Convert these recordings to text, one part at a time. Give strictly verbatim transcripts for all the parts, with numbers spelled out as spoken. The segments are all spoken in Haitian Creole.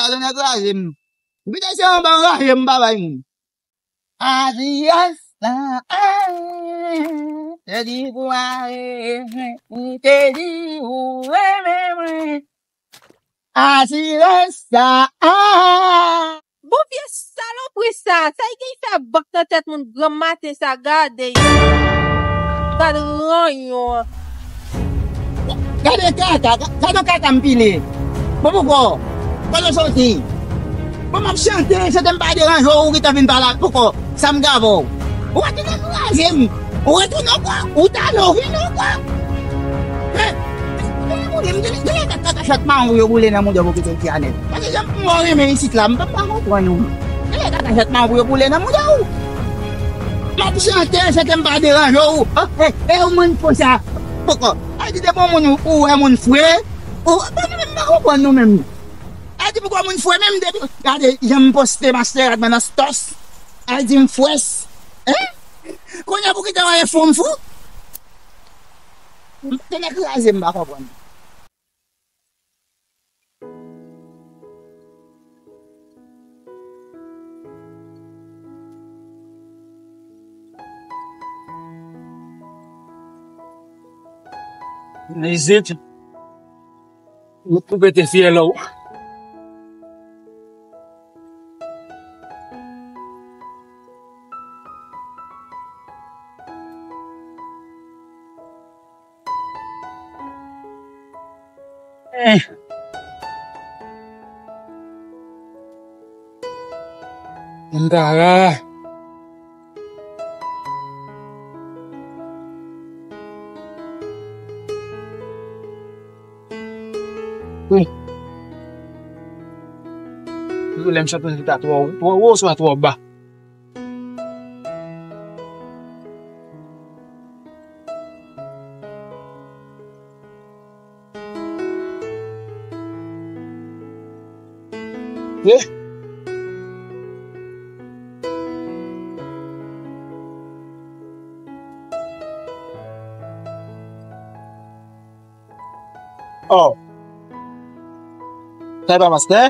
Tande kraze m. Pita se anba raje m pa bay moun. Aji rasta, ah, te di pou ale, li te di ou renmen mwen. Aji rasta, ah. Bon vye salopri sa, sa y gen fè bòk nan tèt moun granm maten sa, gade y. Gade ranyon an. Gade kaka, ga- gade kaka m pile. Bon poukò, kote w soti? Bon m ap chante, chante m pa deranje w, ou gentan vin pale ak poukò, sa m gave w. Ou retounen kraze m, ou retounen ankò, ou tale w vini ankò. Hein? Gade moun, m gen lè kaka chat mawon pou yo boule nan mouda w pou kite w ti anèt. Paske jan m wè w renmen isit la, m pa konprann ou. Gade kaka chat mawon pou yo boule nan mouda w. M ap chante, chante m pa deranje w. Oh, eh, eh, ou moun fou sa. Poko. Ay di depi yon moun ou wè moun fre, ou pa nou menm pa konprann nou menm. Ay di pou wè moun fre menm depi gade jan m poste master ak nan stos. Ay di m fwès. Hein? Kounye a pou kite wè fou m fou. Tèt kraze m pa konprann. Izit, ou koupe te fyèl ou. Eh. Antara. Wi. Toujou lè m chante, chante a twò, twò wo, swa twò ba. Eh. Oh. Sa e pa mastè?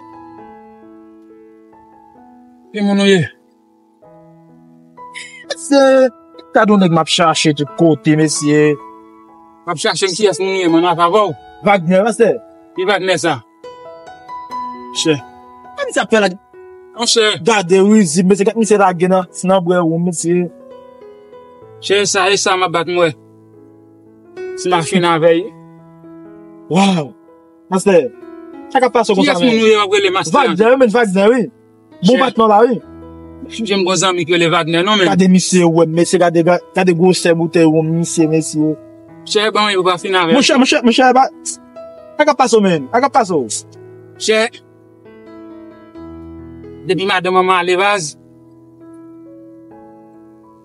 Ki moun ou ye? Se gade yon nèg m ap chache tout kote, mesye. M ap chache m, kiyès moun ou ye, mwen ap avè w. Wagner, mastè. Ki Wagner sa? Chè. Sa misye ap fè la? Monchè. Gade rizib, mesye, gade misye lage nan, nan bwè wonm, mesye. Chè, e sa, e sa m ap bat m wè. Si m ap fin avè l. Waw. Mastè, sa k ap pase konsa, men? Kiyès moun ou ye w ap rele mastè? Wagner, wi, men Wagner, wi. Bon patnè w la, wi. Chè, m gon zanmi ki rele Wagner, non, men. Gade misye, wè, mesye, gade, ga- gade gwosè boutèy wonm misye, mesye. Chè, ban mwen pou pa fin avè l. Monchè, monchè, monchè, ba- sa k ap pase w, men? Sa k ap pase w? Chè, depi madanm mwen ale baz,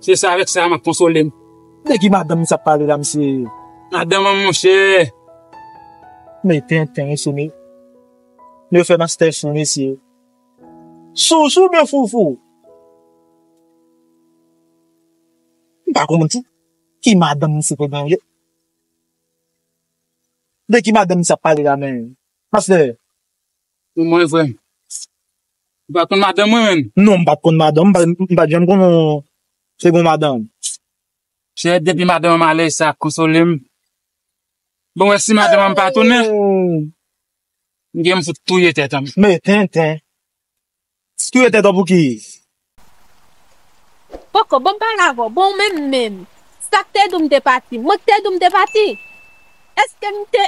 se sa avèk sa m ap konsole m. De ki madanm misye ap pale la, mesye? Madanm mwen, monchè. Men tenten, mesye, men. Nou fè mastè fou, mesye. Sou, sou byen fou, fou. M pa konprann ki, ki madanm misye te genyen. De ki madanm misye ap pale la, men? Pastè. Pou mwen, frè m. Ou pa konn madanm mwen, menm? Non, m pa t konn madanm, m pa, m pa t janm konnen se gon madanm. Chè, depi madanm mwen ale, sa konsole m. Bon, wè, si madanm mwen pa tounen, m gen m fout touye tèt an. Men tenten. Touye tèt an pou ki? Poko, bon, m pale avè w. Bon, menm, menm. Sa k te di w m te pati? Mwen k te di w m te pati? Èske m te,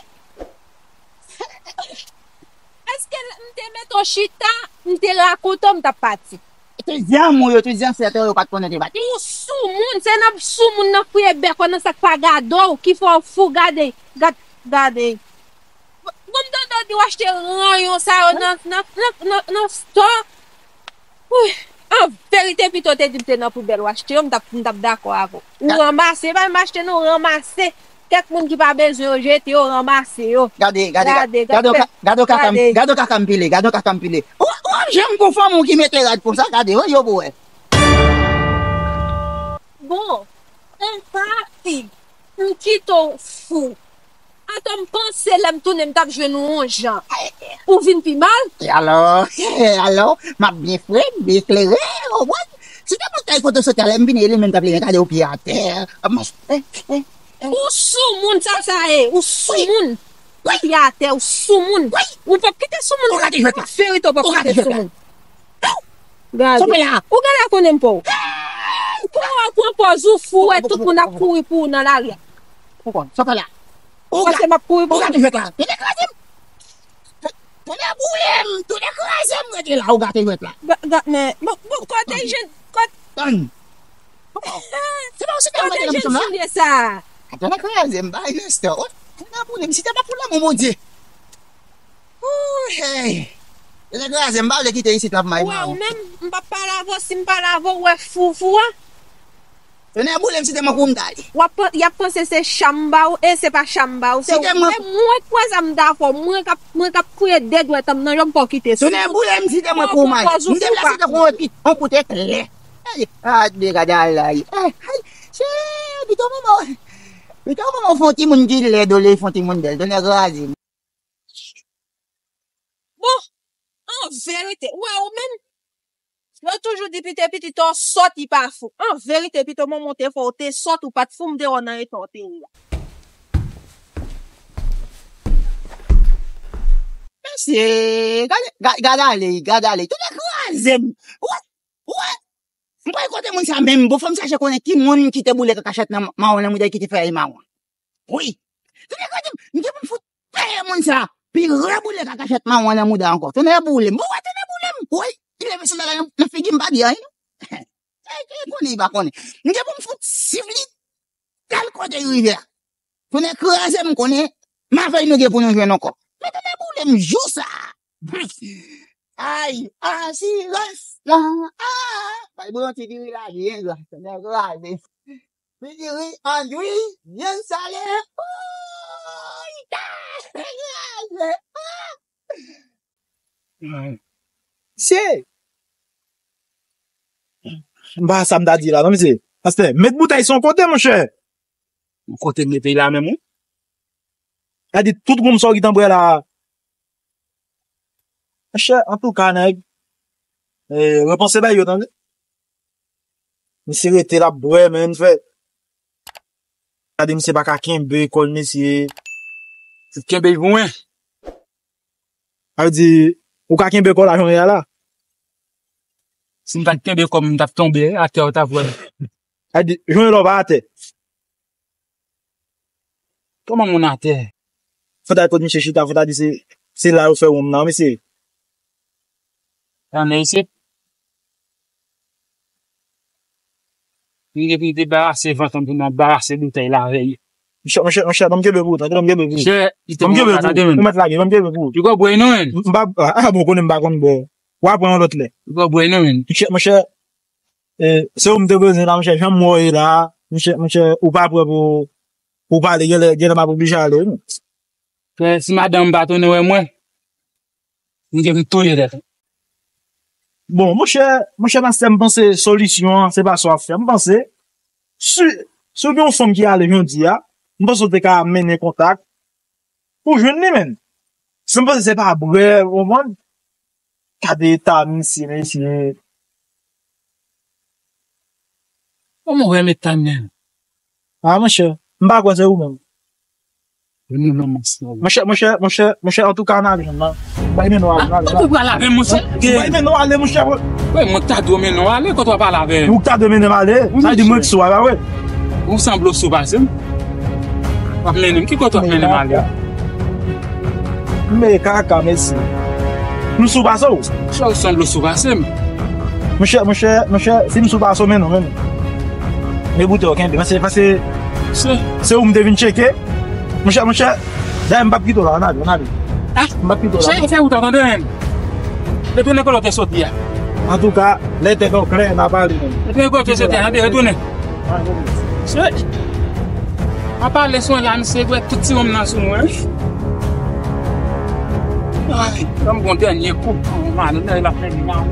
èske m te mete w chita, m te rakonte w m t ap pati? Te di anmou yo, te di ansèt yo, yo pa t konnen te pati. Ou soumoun, se nan soumoun nan fouye bèk ou nan sa k pa gade w, ki fè w fou, gade, gad-, gade. Bon, m tande w di w achte ranyon sa yo nan, nan, nan, nan, nan stò. Wi, an verite, pito w te di m te nan poubèl w achte yo, m t ap, m t ap dakò avè w. Ou ranmase, pa menm achte non, ou ranmase. Kèk moun ki pa bezwen yo jete, yo ranmase yo. Gade, gade, gade, gade, gade, gade kaka m pile, gade kaka m pile. Ou, ou ap janm gon fanm ou ki mete rad konsa, gade, wè yo pou wè. Bon, on pati, m kite w fou. Atò, m panse lè m tounen, m t ap jwenn ou yon jan. Ou vin pi mal? E alò, e alò, m ap byen fre, byen klere, ou konprann? Si te mwen kay kote w soti a, lè m vini, e li menm t ap leve, gade w pye atè. Ap manje. Eh, eh, eh. Ou soumoun, sa sa ye, ou soumoun. Wi. Pye atè, ou soumoun. Wi. Ou p ap kite soumoun. Ou gate jwèt la. Verite, ou p ap kite soumoun. Gade. Sa w fè la? Ou genlè konnen m pa w. Kou w pran pòz ou fou, wè tout moun ap kouri pou ou nan lari a. Ou konn, sa w fè la? Ou panse m ap kouri pou ou? Ou gate jwèt la. Tonnè kraze m. Tonnè boule m. Tonnè kraze m, rete la. Ou gate jwèt la. Ga-, ga-, men, bon, bon, kote jen, kot- Tann. Se pa ou se te mete nan bouch la? Tonnè kraze m, bay Nestor. Tonnè boule m, si te pa pou lanmou Bondye. Ooh, hey. Tonnè kraze m, m pa vle kite isit la pou m al. Wè, ou menm, m p ap pale avè w, si m pale avè w, ou wè fou fou a. Tonnè boule m, si te mwen kou m t ale. W ap pan-, y ap panse se cha m ba w, e se pa cha m ba w. Se mwen k wè sa m ta fè w, mwen k ap, mwen k ap kriye de dwèt an m nan, jan m pa w kite sou. Tonnè boule m, si te mwen kou m al. M deplase tankou yon pi-, yon kout eklè. Ay, a, de gade al la, ay, ay, se, pito manman, pito manman fè yon timoun ki lèd olye fè yon timoun bèl, tonnè kraze m. Bon, an verite, ou wè ou menm, yo toujou di pito pitit ou sòt, li pa fou. An verite, pito manman w te fè w te sòt, ou pa t fou, m te wè w nan eta w te ye a. Mesye, gade, ga-, gade ale, gade ale. Tonnè kraze m. Wè, wè. M pa kote moun sa menm. Bon, fò m chache konnen ki moun ki te boule kakachèt nan mawon nan mouda ki te fè l mawon. Wi. Tonnè kraze m. M gen pou m fout peye moun sa. Pi reboule kakachèt mawon nan mouda ankò. Tonnè boule m. Bon, wè, tonnè boule m. Wi. Li leve sandal la nan, nan figi m, pa di anyen. Sa e konnen, li pa konnen. M gen pou m fout sifle l. Tèl kote l rive a. Tonnè kraze m, konnen m avè l nou gen pou nou jwenn ankò. Men tonnè boule m jou sa. Ay, asirans la. Ah, bay pou yon ti diri la byen la. Tonnè kraze. Ti diri andwi, byen sale. Ooh, li ta kraze. Ah. Se. M pa sa m ta di la, non, mesye. Pastè, met boutèy sou yon kote, monchè. Yon kote m mete la menm, wi. Gade tout goum sa w gentan bwè la. Monchè, antouka, nèg, eh, repanse bay yo, tande. Misye rete l ap bwè, men fè. Gade, misye pa ka kenbe kò l, mesye. Ou kenbe l pou mwen. Sa vle di, ou ka kenbe kò w la, jan w ye a la? Si m pa t kenbe kò m, m t ap tonbe atè, ou t ap wè m. Sa vle di, jan w ye la, w pa atè. Kòman moun atè? Fò ta al kot misye chita, fò ta di se, se la yo fè wonm nan, mesye. Tande isit. M gen pou m debarase vant mwen, pou m debarase boutèy la avè l. Monchè, monchè, monchè, ban m kenbe pou ou, tande, ban m kenbe pou ou. Monchè, li te bon, tande, men. Ou mèt lage, ban m kenbe pou ou. Li gò bwè non, men. M pa, ah, bon, konnen m pa konn bwè. W a pran yon lòt lè. Li gò bwè non, men. Monchè, monchè, eh, se ou m te bezwen la, monchè, jan m wè w ye la, monchè, monchè, ou pa prè pou, pou pale, genlè, genlè m ap oblije ale, wi. Frè, si madanm pa tounen wè mwen, m gen pou m touye tèt ou. Bon, monchè, monchè pastè, m panse solisyon an, se pa sa w ap fè. M panse, si, si w gen yon fanm ki ale jodi a, m panse w te ka mennen kontak pou jwenn li, menm. Si m panse se pa bwè, ou konprann? Gade eta misye, mesye. Kòman w wè m eta m menm? Ah, monchè, m pa kwè se ou menm. Monchè, monchè, monchè, monchè, antouka, ann ale, non. Bay mennen w ale, ann ale. Kote w pral avè m, monchè? Bay mennen w ale, monchè. Wè, mwen k ta dwe mennen w ale, kote w ap pale avè m? Ou k ta dwe mennen m ale? Sa vle di mwen k sou a, pa vre? Ou sanble w sou pase m. W ap mennen m, ki kote w ap mennen m ale? Men kaka, mesye. M sou pase w. Monchè, ou sanble w sou pase m. Monchè, monchè, monchè, si m sou pase w, men non, men non. Men boutèy ou kenbe, pase, pase, se, se ou m te vin tcheke. Monchè, monchè, dayè m p ap kite w la, ann ale, ann ale. Ah, m p ap kite w la. Chè, fè wout ou tande, men. Retounen kote w te soti a. Antouka, lè tèt ou klè, n a pale, men. Retounen kote w te soti a, tande, retounen. Chè. An pale sou la, misye dwe tout ti wonm nan sou mwen, wi. Ay, ban m gon dènye kou. Mano, nèg la fè li mal.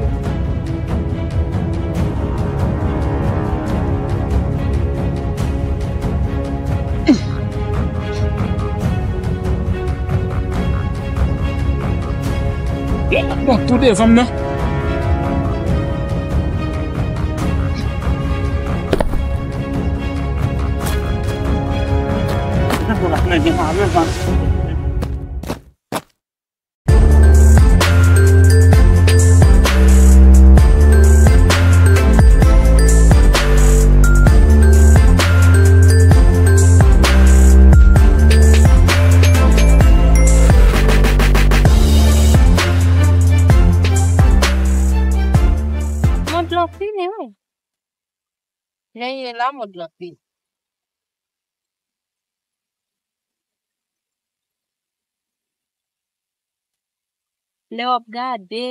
Bon, tou devan m nan. Mond lan fini, wi. Jan l ye la, mond lan fini. Lè w ap gade,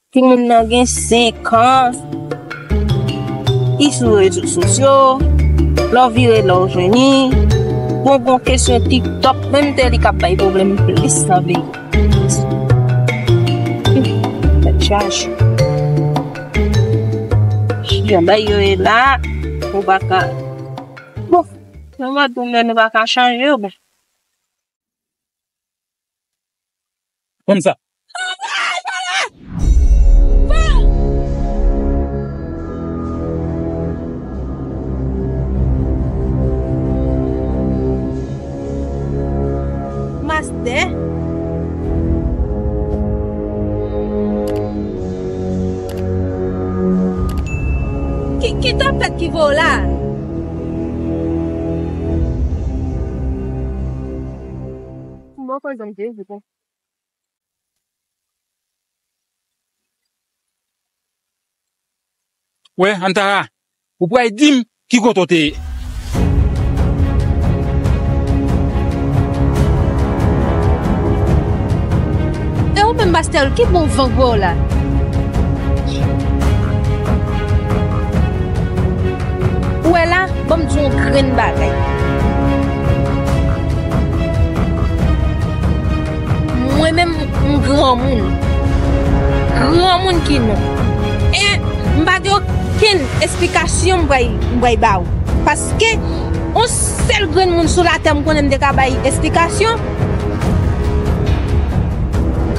timoun nan gen senk an, li sou rezo sosyo, lè w vire lè w jwenn li, bon, gon kesyon TikTok, menm te li k ap bay pwoblèm plis nan peyi. Tèt chaje. Jan bagay yo ye la, ou pa ka. Bon, nou va tounen, nou pa ka chanje yo, bon. Konn sa. Mastè. Ki, ki tanpèt ki voye w la? Mwen konn zanmi Jezi, bon. Wè, Antara, ou pral di m ki kote w te ye. E ou menm, Mastè, ki bon van gwo la? Ou wè la, ban m di w yon grenn bagay. Mwen menm, m granmoun. Granmoun ki non. E m pa gen okenn esplikasyon m pral, m pral ba ou. Paske, yon sèl grenn moun sou latè m konnen m te ka bay esplikasyon.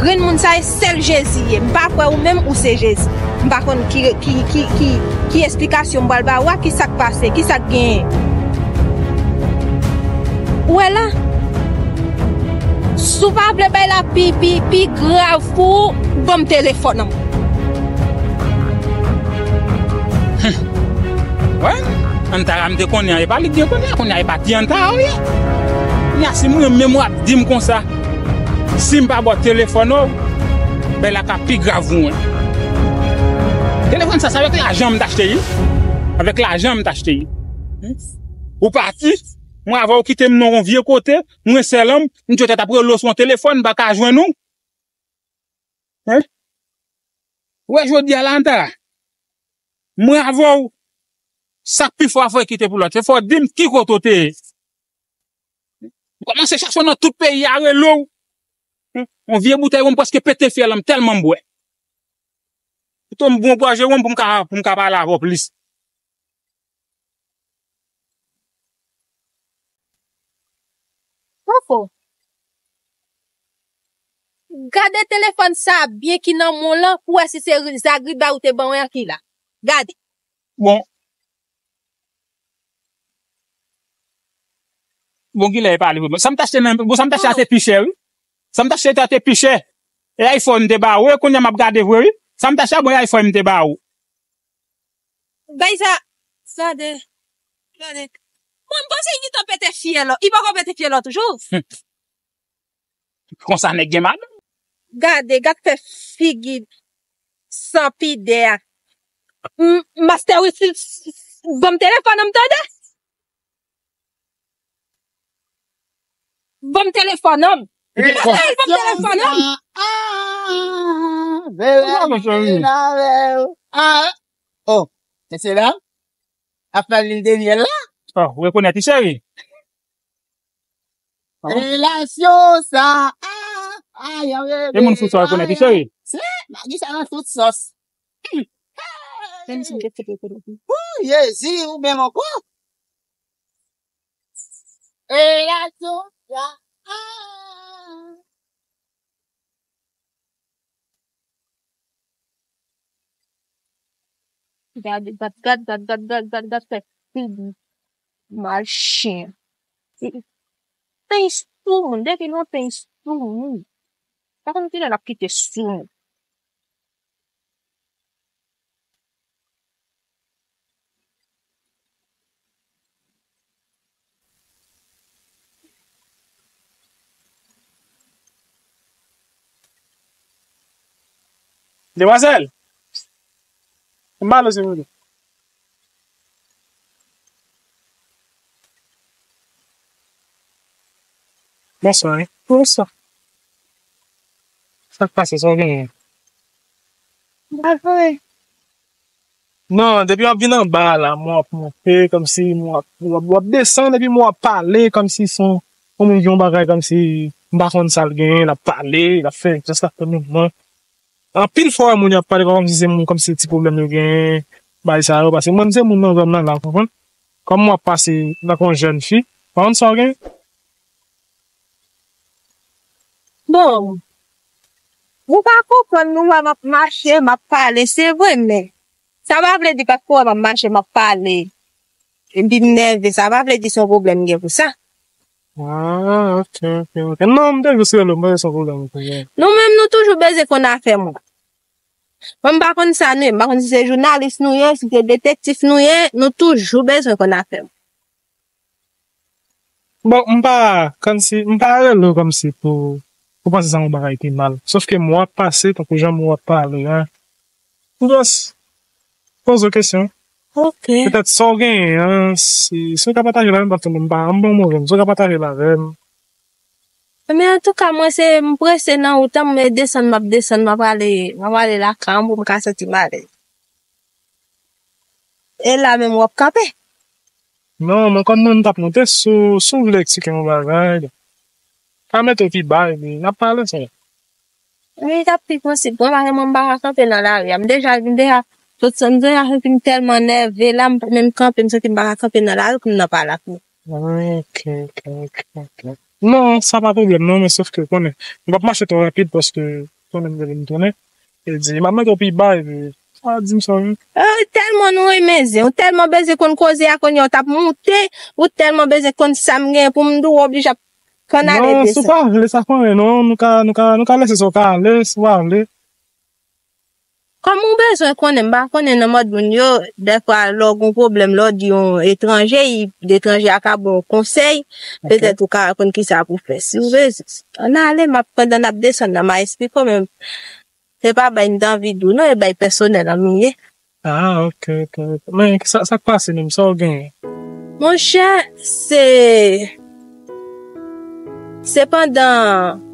Grenn moun sa, e sèl Jezi ye. M pa kwè ou menm ou se Jezi. M pa konn ki, ki, ki, ki, ki esplikasyon m pral ba ou a, ki sa k pase, ki sa k genyen. Ou wè la? Si w pa vle bay la pi, pi, pi grav pou ou, ban m telefòn an. Wè, Antara m te konnen an, e pa li k gen kounye a, kounye a e pa ti Antara ou ye. Kounye a, si mwen menm w ap di m konsa, si m pa ba w telefòn ou, bagay la ka pi grav pou mwen. Telefòn sa, se avèk lajan m t achte li. Avèk lajan m t achte li. Ou pati, mwen avè w kite m nan yon vye kote, mwen sèl an m, m te tèt ap rele w sou yon telefòn, m pa ka jwenn ou. Hein? Ou wè jodi a la, Antara, mwen avè w, sa k pi fò a fò w kite pou lòt. Se fò w di m ki kote w te ye. M kòmanse chache w nan tout peyi a, rele w. Yon vye boutèy wonm prèske pete fyèl an m tèlman m bwè. Pito m bwè yon gòje wonm pou m ka, pou m ka pale avè w plis. Fofo, gade telefòn sa a byen ki nan men w lan pou w wè si se Zagriba ou te ban mwen an ki la. Gade. Bon. Bon, kilè e pale vre? Sa m t achte nan, bon, sa m t achte a te pi chè, wi. Sa m t achte a te pi chè. E iPhone m te ba ou, e kounye a m ap gade vre, wi. Sa m t achte a, bon, e iPhone m te ba ou. Bay sa. Gade. Gade. Mwen, m panse li gentan pete fyèl. Li poko pete fyèl toujou. Konsa nèg gen madanm. Gade, gad fè figi san pidè a. M, Master Wifi, ban m telefòn an m tande. Ban m telefòn an m. Master, ban m telefòn an m. Ah, ah, ah, bebe, ah, oh, mesye dam, ap fè lil de myèl la. Oh, ou rekonèt li, cheri? Relasyon sa, ah, ah, yon reve. E moun fou sa rekonèt li, cheri? Se, magi sa nan tout sòs. Menm si m te fè rekonèt li. Ooh, Jezi, ou menm ankò. Relasyon sa. Gad, gad, gad, gad, gad, gad, gad, gad, fè figi mal chen. Peny sou moun, depi nou peny sou moun. Pa konn kilè l ap kite sou moun. Demwazèl! M ba nou, silvouplè. Bonswa, wi. Bonswa. Sa k pase, sa w genyen? M pa konnen. Non, depi w ap vin anba la, mwen w ap monte, kòmsi mwen w ap, w ap, w ap desann, epi mwen w ap pale, kòmsi se yon, kòmsi yon bagay, kòmsi m pa konn sa l genyen, l ap pale, l ap fè jès, l ap fè mouvman. Anpil fwa, moun yo ap pale kòmsi se moun, kòmsi se ti pwoblèm yo genyen, bagay sa yo, paske mwen, m se moun nan zòn nan la, w konprann? Kòm mwen w ap pase, tankou yon jèn fi, w pa konn sa w genyen? Bon, ou pa konprann, nou wè m ap mache, m ap pale, se vre, men sa pa vle di paske w wè m ap mache, m ap pale, epi m nève, sa pa vle di se yon pwoblèm m gen pou sa. Ah, ok, ok, ok. Non, m te jis rele w, m panse se yon pwoblèm ou te gen. Nou menm, nou toujou bezwen konn afè moun. Mwen, m pa konn sa nou ye, m pa konn si se jounalis nou ye, si se detektif nou ye, nou toujou bezwen konn afè moun. Bon, m pa, kòmsi, m pa rele w kòmsi pou, pou panse sa yon bagay ki mal. Sòf ke mwen w ap pase, tankou jan mwen w ap pale a. M jis poze w kesyon. Ok. Petèt sa w genyen an, si, si w ka pataje l avè m, paske m pa, m bon move, si w ka pataje l avè m. Men antouka, mwen se, m prese nan wout lan, m desann, m ap desann, m ap ale, m ap ale lakay mwen pou m ka santi m alèz. E la menm w ap kanpe? Non, mwen konn mwen m t ap monte, si w, si w vle eksplike m yon bagay, ka mete w pi ba, epi n ap pale sa. Wi, t ap pi posib. Mwen pa gen, mwen pa ka kanpe nan lari a. M deja, m deja, tout sa, m deja santi m tèlman nève la, m pa menm kanpe, m santi m pa ka kanpe nan lari pou m nan pale ak moun. Ok, ok, ok, ok. Non, sa pa pwoblèm, non, men sòf ke, konnen, m p ap mache twò rapid paske, konnen, m vle vin tounen. E di, m ap mete w pi ba, epi, sa di m sa, wi. Eh, tèlman nou renmen zen, ou tèlman bezwen konn koze a kounye a, ou t ap moute, ou tèlman bezwen konn sa m gen pou m di w, w oblije ap konn ale desann. Non, si w pa vle, sa konnen, non, nou ka, nou ka, nou ka lese sa w ka ale, si w pa vle. Kòm ou bezwen konnen, m pa konnen nan mòd moun yo, dèfwa lè w gen yon pwoblèm, lè w di yon etranje, etranje a ka ba w konsèy, petèt ou ka konn kisa pou w fè. Si w bezwen, ann ale, m ap, pandan n ap desann nan, m a eksplike w, men se pa bay m t anvi di w non, e bay pèsonèl an m ye. Ah, ok, ok, ok. Men sa, sa k pase menm, sa w genyen? Monchè, se, se pandan,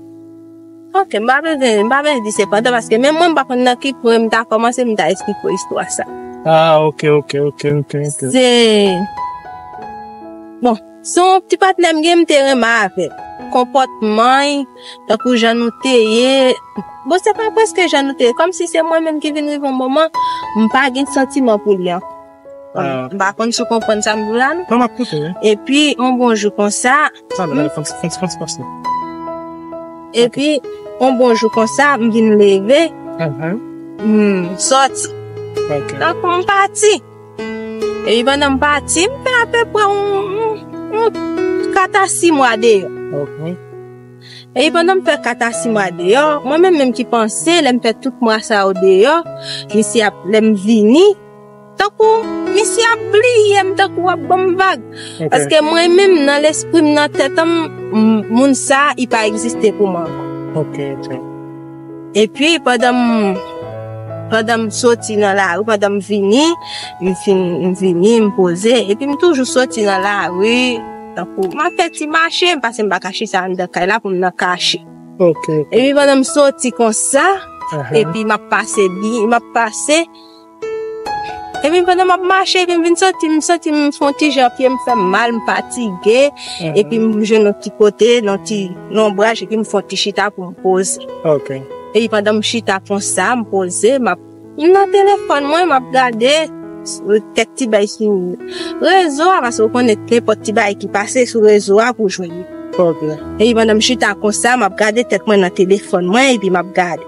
ok, m pa bezwen, m pa bezwen di se pandan, paske menm mwen m pa konn nan ki pwen m ta kòmanse, m ta eksplike w istwa sa. Ah, ok, ok, ok, ok, ok. Se, bon, se yon ti patnè m gen, m te renmen avè l. Konpòtman l, tankou jan nou te ye. Bon, se pa prèske jan nou te ye. Kòmsi se mwen menm ki vin rive yon moman, m pa gen santiman pou li ankò. Ah. M pa konn si w konprann sa m di w la, non. Non, m ap koute, wi. Epi, yon bon jou konsa, sa, m fè ti, fè ti, fè ti pase. Epi, yon bon jou konsa, m vin leve, mhm, m sòti. Ok. Donk, m pati. Epi pandan m pati, m fè apeprè yon, yon, yon kat a sis mwa deyò. Ok. Epi pandan m fè kat a sis mwa deyò, mwen menm menm ki panse, lè m fè tout mwa sa yo deyò, misye ap, lè m vini, tankou misye ap bliye m, tankou ap ban m vag. Ok. Paske mwen menm, nan lespri m, nan tèt an m, m, moun sa, li pa egziste pou mwen ankò. Ok, ok. Epi, pandan m, pandan m soti nan lari, pandan m vini, m fin, m vini, m poze, epi m toujou soti nan lari, tankou, m ap fè ti mache, paske m pa ka chita anndan kay la pou m nan kache. Ok, ok. Epi, pandan m soti konsa, aha, epi m ap pase, bi-, m ap pase, epi pandan m ap mache, epi m vin santi, m santi m fè yon ti jan pye m fè m mal, m fatige, mhm, epi m jwenn yon ti kote, nan ti lonbraj, epi m fè yon ti chita pou m poze. Ok. Epi pandan m chita konsa, m poze, m ap, m nan telefòn mwen, m ap gade kèk ti bay sou rezo a, paske w konnen nenpòt ti bay ki pase sou rezo a pou jwenn li. Ok. Epi pandan m chita konsa, m ap gade tèt mwen nan telefòn mwen, epi m ap gade.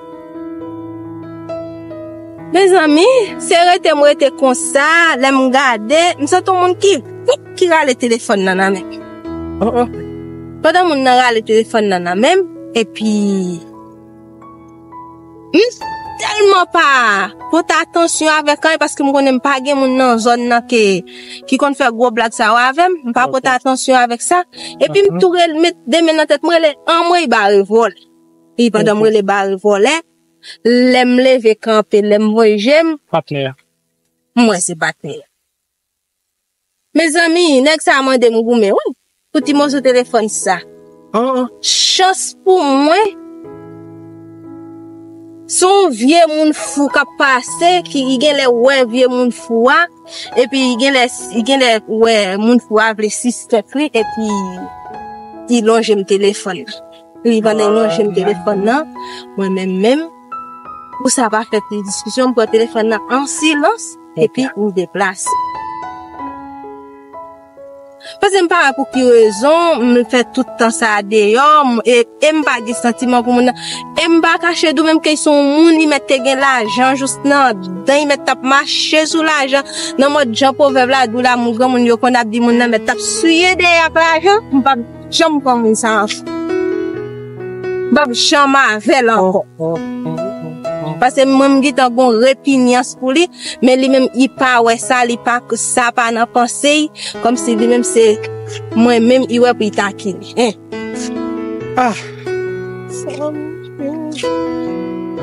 Mezanmi, se rete m rete konsa, lè m gade, m santi yon moun ki, ki rale telefòn nan nan men m. Oh, oh. Pandan moun nan rale telefòn nan nan men m, epi m tèlman pa pote atansyon avèk anyen, paske m konnen m pa gen moun nan zòn nan ke, ki konn fè gwo blag sa yo avè m. M pa pote atansyon avèk sa. Epi m tou rele, met de men nan tèt mwen, rele anmwey bare vòlè. Epi pandan m rele bare vòlè, lè m leve kanpe, lè m voye je m, patnè a. M wè se patnè a. Mezanmi, nèg sa a mande m goumen, wi, pou ti moso telefòn sa. Chans pou mwen, se yon vye moun fou k ap pase, ki, ki genlè wè vye moun fou a, epi li genlè, li genlè wè moun fou a vle sispèk li, epi li lonje m telefòn nan. Epi pandan li lonje m telefòn nan, mwen menm menm, pou sa pa fè plis diskisyon, m pran telefòn nan an silans, epi m deplase. Paske m pa wè pou ki rezon m fè tout tan sa a deyò, m, e, e m pa gen santiman pou moun nan. E m pa kache di w menm ke se yon moun, li mèt te gen lajan jous nan dan, li mèt t ap mache sou lajan. Nan mòd jan pwovèb la di w la, moun granmoun yo konn ap di moun nan mèt t ap siye dèyè ak lajan, m p ap janm pran moun sa ankò. M p ap janm avè l ankò. Paske mwen, m gentan gon repinyans pou li, men li menm, li pa wè sa, li pa, sa pa nan panse l, kòmsi li menm se mwen menm, li wè pou li takine. Hein. Ah.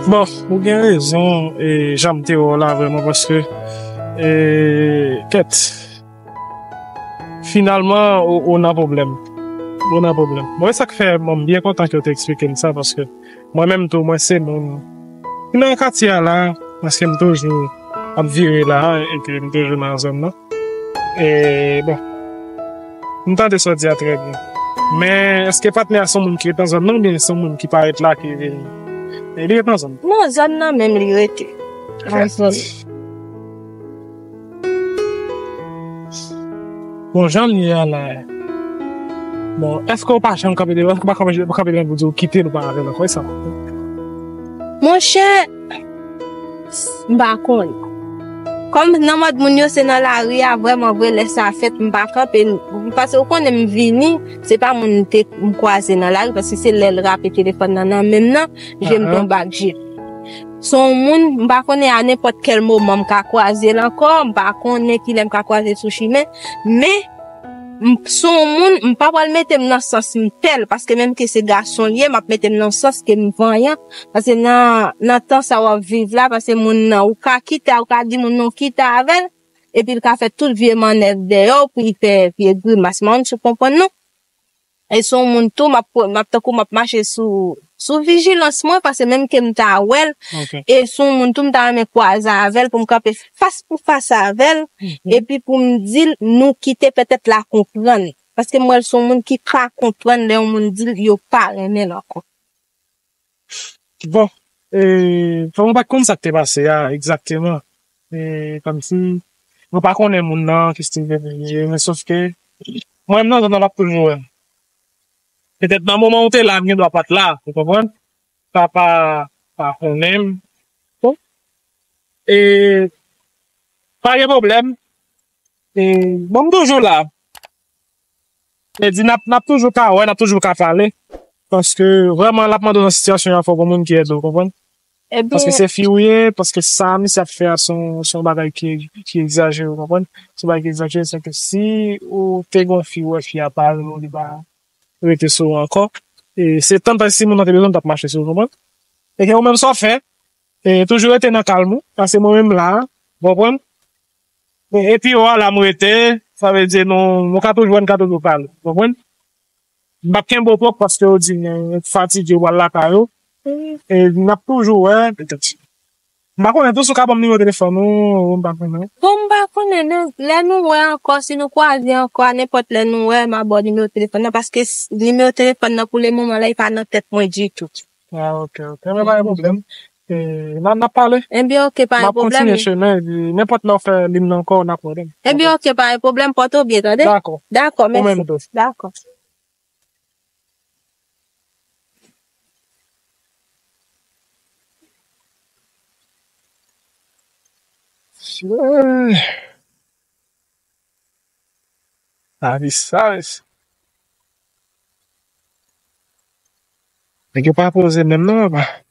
Bon, ou gen rezon, e, jan m te wè w la, vrèman, paske, e, kèt. Finalman, ou, ou nan pwoblèm. Ou nan pwoblèm. Bon, e sa k fè, bon, m byen kontan ke w te eksplike m sa, paske mwen menm tou, mwen se moun ki nan katye a la, paske m toujou ap vire la, e ke m toujou nan zòn nan. E, bon, m tande sa w di a trè byen. Men, èske patnè a se yon moun ki ret nan zòn nan, oubyen se yon moun ki parèt la, ki vin? E li ret nan zòn nan. Nan zòn nan menm li rete. Nan zòn. Bon, jan l ye a la, bon, èske w pa janm kanpe devan, w pa kanpe, w kanpe devan pou di w kite l, ou pa avè l ankò, e sa? Monchè, m pa konnen. Kòm nan mòd moun yo se nan lari a, vrèman vre, lè sa fèt, m pa kanpe, paske ou konnen m vini, se pa moun m te, m kwaze nan lari, paske se lè l rape telefòn nan nan men m nan, je m tonbe ak je l. Se yon moun, m pa konnen a nenpòt kèl moman m ka kwaze l ankò, m pa konnen kilè m ka kwaze l sou chimen, men m, se yon moun, m pa pral mete m nan sans m pè l, paske menm ke se gason l ye, m ap mete m nan sans ke m vanyan, paske nan, nan tan sa w ap viv la, paske moun nan, ou ka kite, ou ka di moun nan w kite avè l, epi l ka fè tout vye mannèv dèyè w pou l fè vye grimas. M pa konn si w konprann non. E se yon moun tou, m ap, m ap tankou m ap mache sou, sou vijilans mwen, paske menm ke m ta wè l, e se yon moun tou, m ta renmen kwaze avè l pou m kanpe fas pou fas avè l, epi pou m di l, nou kite petèt l a konprann. Paske m wè l se yon moun ki pa konprann lè yon moun di l yo pa renmen l ankò. Bon, e, fò mwen pa t konn sa k te pase a egzakteman. E, kòmsi, mwen pa konnen moun nan, ki stil de moun li ye, men sòf ke, mwen menm nan zòn nan, l ap toujou wè m. Petèt nan moman ou te la, m gen dwa pa t la, ou konprann? Sa pa, pa konnen m. Bon. E, pa gen pwoblèm. E, bon, m toujou la. E di, n ap, n ap toujou ka wè, n ap toujou ka pale. Paske, vrèman, l ap mande w nan sitiyasyon an, fò w gon moun ki ede w, konprann? Paske se fi ou ye, paske sa misye ap fè a, se yon, se yon bagay ki, ki egzajere, w konprann? Se yon bagay ki egzajere, se ke si ou te gon fi, ou wè fi a pa renmen w, li pa rete sou ou ankò, e se tann paske si moun nan te bezwen w, l t ap mache sou ou, konprann? E ke ou menm sa w fè, e toujou rete nan kalm ou, paske mwen menm la, w konprann? E, epi w la m rete, sa vle di nou, nou ka toujou wè, n ka toujou pale, w konprann? M p ap kenbe w twòp paske yo di m fatige, w al lakay ou. E n ap toujou wè, petèt. M pa konnen tou si w ka ban m nimewo telefòn ou, ou m pa konnen. Bon, m pa konnen non. Lè nou wè ankò, si nou kwaze ankò, a nenpòt lè nou wè, m a ba w nimewo telefòn nan, paske s-, nimewo telefòn nan pou le moman la, li pa nan tèt mwen ditou. Ah, ok, ok. Mwen pa gen pwoblèm. E, n a, n ap pale. Ebyen, ok, pa gen pwoblèm. M ap kontinye chemen, epi nenpòt lè w fè lim nan ankò, n ap wè. Ebyen, ok, pa gen pwoblèm, pòte w byen, tande? Dakò. Dakò, mèsi. Ou menm tou. Dakò. Mesye. Lavi sa, mesye. Nèg yo pa poze menm non, papa.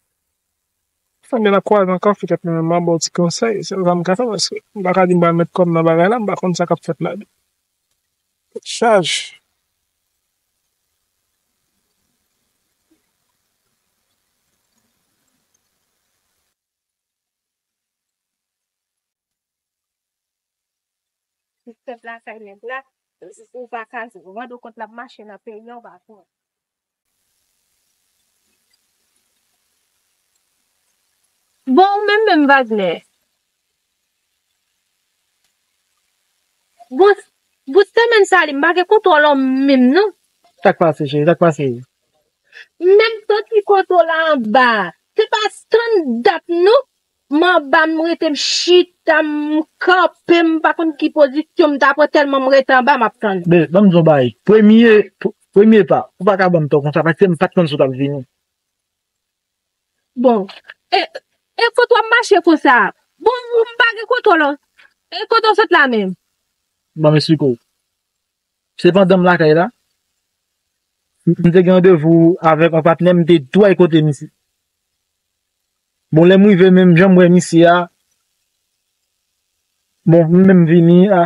Fanmi n ap kwaze ankò, petèt mwen menm m ap ba w ti konsèy, sèl sa m ka fè, paske m pa ka di m pral met kò m nan bagay la, m pa konn sa k ap fèt la. Tèt chaje. Tout pèp lakay nèg la, ou pa ka rann ou kont l ap mache nan peyi a, ou pa konnen. Bon, ou menm menm, Wagner. Bon, bout semèn sa li, m pa gen kontwòl an menm non. Sa k pase, cheri? Sa k pase? Menm tann ki kontwòl la anba. Se pa tann dat non. M anba, m rete, m chita, m kanpe, m pa konn ki pozisyon m ta pran tèlman m rete anba, m ap tann. Bebe, ban m di w yon bagay. Premye, pr- premye pa, ou pa ka ban m tò konsa, paske m pa t konn si w t ap vini. Bon, e, e kote w ap mache konsa? Bon, ou m pa gen kontwòl, e kote w sot la menm? Ban m esplike w. Se pandan m lakay la, m te gen randevou avèk yon patnè m, m te tou al kote misye. Bon, lè m rive menm, jan m wè misye a, bon, m menm vini a,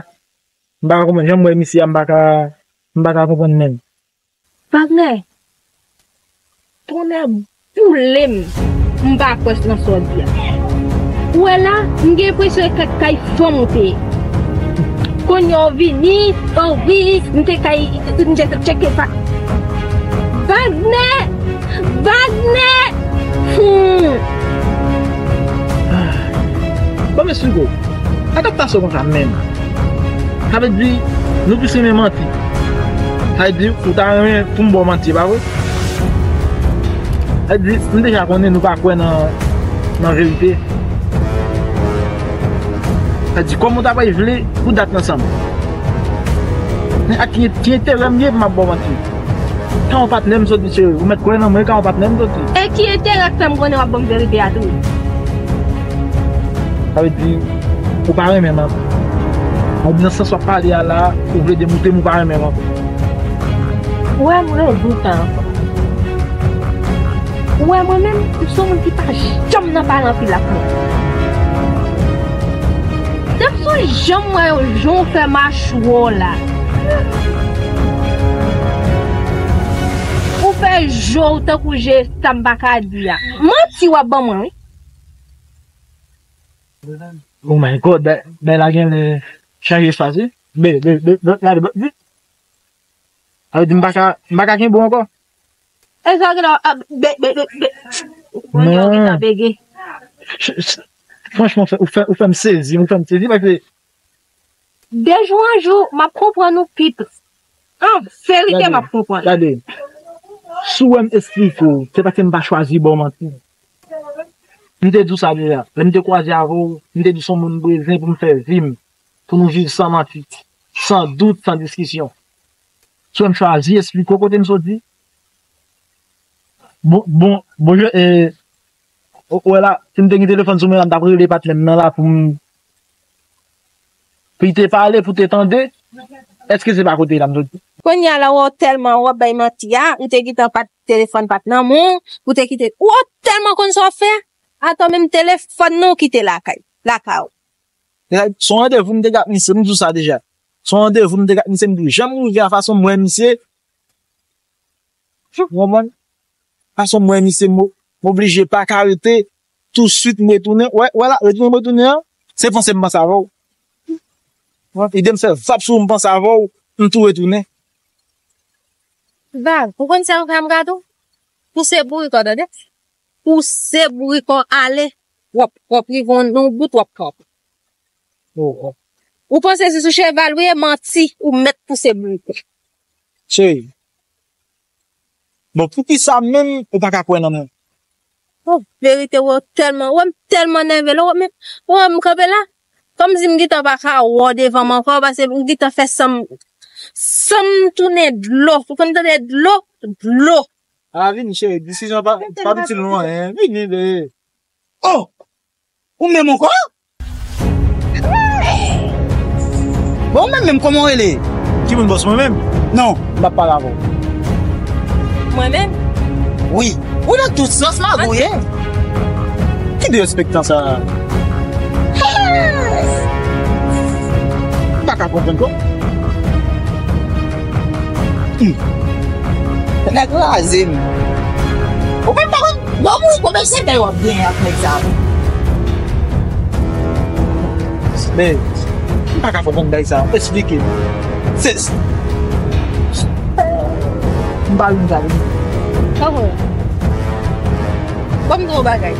m pa ka konprann. Jan m wè misye a, m pa ka, m pa ka konprann menm. Wagner, tonnè boule m, m pa kwè nan sa w di a. Ou wè la, m gen enpresyon e kay fanm ou te ye. Kounye a w vini, o wi, m te kay, m te tcheke pa. Wagner! Wagner! Hmm. Bon, mesye Hugo, sa k ap pase w konsa menm? Sa vle di, nou plis renmen manti. Sa vle di, ou ta renmen pou m ba w manti, e pa vre? Sa vle di, m deja konnen nou pa kwè nan, nan verite. Sa vle di, kòman w ta pral vle pou dat nan sanm? Men ak ki, ki enterè m ye pou m ap ba w manti? Ka yon patnè m sot di, cheri, ou mèt kwè nan mwen, ka yon patnè m sot di. E ki enterè k fè m konnen w ap ban m verite a tou? Sa vle di, ou pa renmen m ankò. Ou nan sans w ap pale a la, ou vle demoute m, ou pa renmen m ankò. Ou wè m rezout sa ankò. Ou wè mwen menm, m se yon moun ki pa janm nan pale anpil ak moun. Depi sou jan m wè yo, jan w fè machwè w la. Ou fè je w tankou je sa m pa ka di a. Manti w ap ban mwen, wi. Oh my God, bè, bè la genlè chanje espas, wi. Bè, bè, bè, bè, gade, bè, vit. Sa vle di m pa ka, m pa ka kenbe w ankò? E sa gen la, a, bè, bè, bè, bè. Kounye a w gentan bege. Ch-, ch-, franchman, ou fè, ou fè, ou fè m sezi, ou fè m sezi, paske de jou an jou, m ap konprann ou pi plis. An verite, m ap konprann. Gade, si w wè m esplike w, se paske m pa chwazi ba w manti. M te di w sa deja. Lè m te kwaze avè w, m te di w se yon moun m bezwen pou m fè vi m, pou nou viv san manti, san dout, san diskisyon. Si w wè m chwazi esplike w kote m soti. Bon, bon, bon, je, e, ou, ou wè la, si m te gen telefòn sou mwen la, m t ap rele patnè m nan la pou m, pou l te pale, pou l te tande. Èske se pa kote la m soti? Kounye a la, w tèlman w ap bay manti a, ou te gentan pa t telefòn pa t nan men w, ou te kite, w tèlman konn sa w ap fè a, atò menm telefòn nan w kite lakay, lakay ou. Se yon randevou m te gen ak misye, m di w sa deja. Se yon randevou m te gen ak misye, m di w, jan m rive a, fason m wè misye, ou konprann? Fason m wè misye, m, m oblije pa ka rete, tousuit m retounen. Wè, wè la, retounen m retounen an, se panse m panse avè w. Ide m fè vap sou ou, m panse avè w, m tou retounen. Val, ou konn sa yo fè m gade w? Pouse bourik ou, tande? Pouse bourik ou ale. W ap, w ap rive yon, yon bout, w ap kanpe. Oh, oh. Ou panse se sou cheval ou ye? Manti, ou mèt pouse bourik ou. Cheri. Bon, poukisa menm ou pa ka kwè nan mwen? Oh, verite, w tèlman, w tèlman nève la, w men, w m kanpe la. Kòmsi m gentan pa ka wè w devan m ankò, paske m gentan fè san m, san m tounen dlo. Ou konn tande dlo? Dlo. A, vini, cheri, desizyon pa, pa itil nou anyen. Vini, bebe. Oh! Ou menm ankò? Bon, ou menm menm, kòman w rele? Ki moun, bòs, mwen menm? Non, m p ap pale avè w. Mwen menm? Wi. Ou nan tout sans magoye. Ki derespektan sa a? M pa ka konprann, non. Hmm. Nèg raze m. Ou menm pa konn, lè w mouri, konbyen sèkèy w ap genyen ak nèg sa a? Men, m pa ka konprann bagay sa a. Eksplike m. Se, m pa vin sa vin. Papa, ban m di w yon bagay.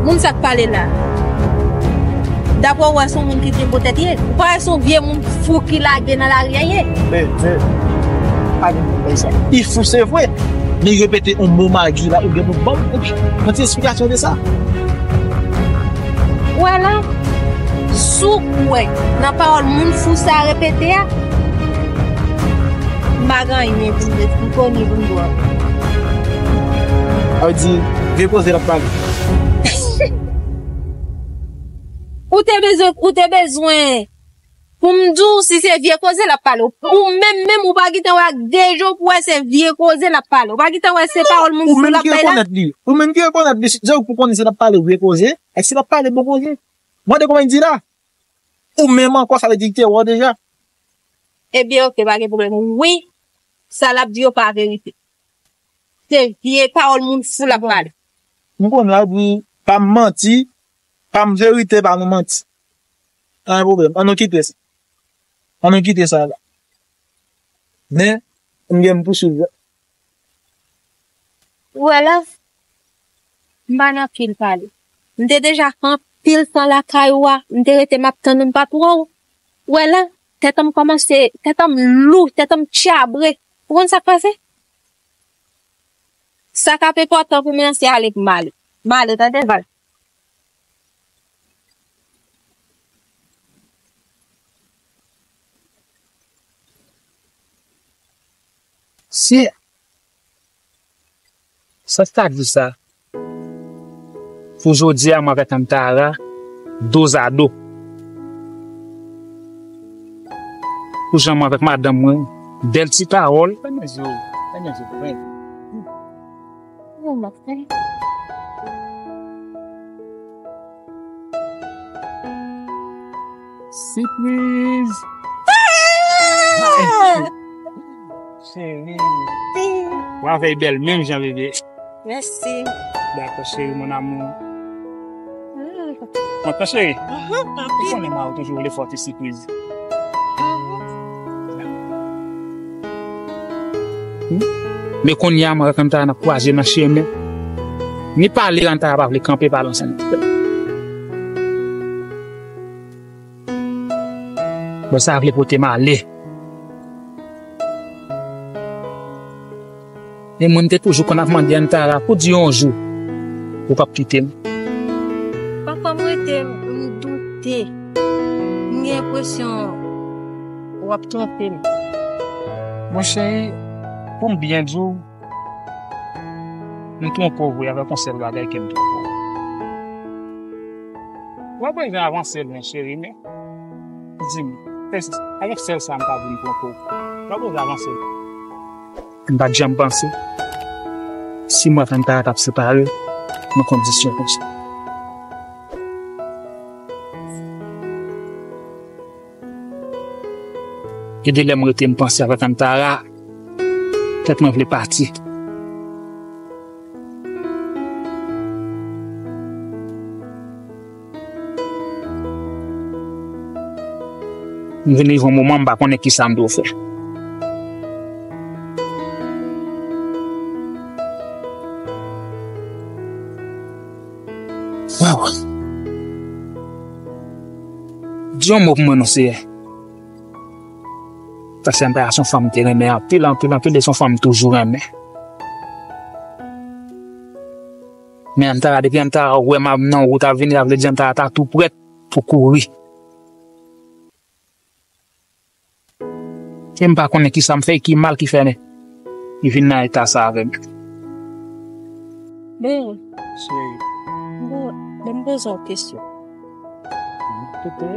Moun sa k pale la, daprè w, wè se yon moun ki gen gwo tèt ye? Ou pa wè se yon vye moun fou ki lage nan lari a ye? Men, men, pa gen moun bagay sa. Li fou, se vre. Men repete yon mo magi la, ou gen pou ban m yon ti esplikasyon de sa. Wè la, si w kwè nan pawòl moun fou sa repete a, m pa gen anyen pou m di, m konnen pou m di w. Sa vle di, vye koze l ap pale. Ou te bezwen, ou te bezwen pou m di w si se vye koze l ap pale. Ou menm menm ou pa gentan wè ak de je w pou wè se vye koze l ap pale. Ou pa gentan wè se pawòl moun fou l ap bay la. Ou menm ki rekonèt li. Ou menm ki rekonèt li. Se ou pou konnen si l ap pale vye koze, èske l ap pale bon koze. Mande kòman l di la. Ou menm ankò, sa vle di li te wè w deja. Ebyen, oke, pa gen pwoblèm. Wi, sa l ap di yo pa verite. Se vye pawòl moun fou l ap pale. M konnen l ap di pa m manti, pa m verite, pa nou manti. Pa gen pwoblèm. An nou kite sa. An nou kite sa la. Men, m gen m pouswiv. Ou wè la, m pa nan pil pale. M te deja fè anpil tan lakay ou a, m te rete m ap tann ou, m pa t wè w. Ou wè la, tèt an m kòmanse, tèt an m lou, tèt an m tchabre. Ou konn sa k pase? Sa k ap enpòtan pou mwen an, se ale pou m ale. M ale, tande, Val. Si Sa k ta di sa? Pou jodi a, mwen avèk Antara, dozado. Pou jan mwen avèk madanm mwen, bèl ti pawòl. Fèmen je w, fèmen je w, fèmen. Yo, m ap fè. Sipriz! Ah! Cheri. Wi. Ou avèk bèl menm jan, bebe. Mèsi. Dakò, cheri, mon amour. Ah. Kontan, cheri? Aham, anpil. Ou konnen mari w toujou vle fè w ti sipriz. Aham. Men kounye a, mwen avèk Antara n ap kwaze nan chemen. Ni pale, Antara pa vle kanpe pale ansanm. Bon, sa vle pote m ale. E mwen, m te toujou konn ap mande Antara pou di yon jou ou p ap kite m. Pafwa m rete, m doute. M gen enpresyon w ap twonpe m. Mon cheri, pou m byen di w, m twonpe w vre avèk yon sèl bagay ke m twonpe w. W ap bezwen avanse lwen, cheri, men di m, se avèk sèl sa m ka di m twonpe w. W ap bezwen avanse lwen. M pa t janm panse si mwen ak Antara t ap separe nan kondisyon konsa. Gen de lè m rete m panse avèk Antara, tèt mwen vle pati. M vin rive yon moman m pa konnen kisa m dwe fè. Waw. Di yon mo pou mwen non, Seyè. Paske Antara se yon fanm m te renmen anpil, anpil, anpil, e se yon fanm m toujou renmen. Men Antara, depi Antara wè m ap nan wout ap vini, sa vle di Antara ta tou prèt pou kouri. E m pa konnen kisa m fè, ki mal ki fè li vin nan eta sa avè m. Ben, cheri, bon, men m poze w kesyon. Tout bon?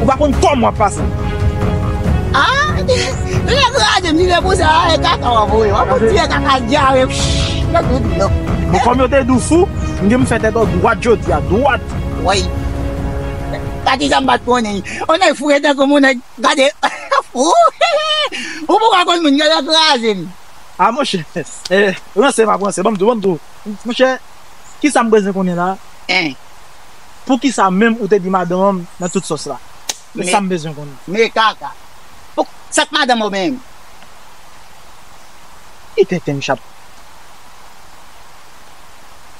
Ou pa konn kòman w ap pase. Ah, li lè kraze m, li lè pou sa, e kaka w ap voye. W ap fè kaka dyare. Nan tout blan. Bon, kòm yo te di w fou, m gen m fè tèt ou dwat jodi a, dwat. Wi. Pati sa m pa t konnen. On nèg fou, e tankou moun nèg gade fou. Ou pou ka konn moun, yo lè kraze m. Ah, monchè, eh, ranse m ap ranse, ban m di w, ban m di w. Monchè, kisa m bezwen konnen la? Hein? Poukisa menm ou te di madanm an nan tout sòs la? Se sa m bezwen konnen. Men kaka. Pou, sa k madanm ou menm? Ki tenten m chap.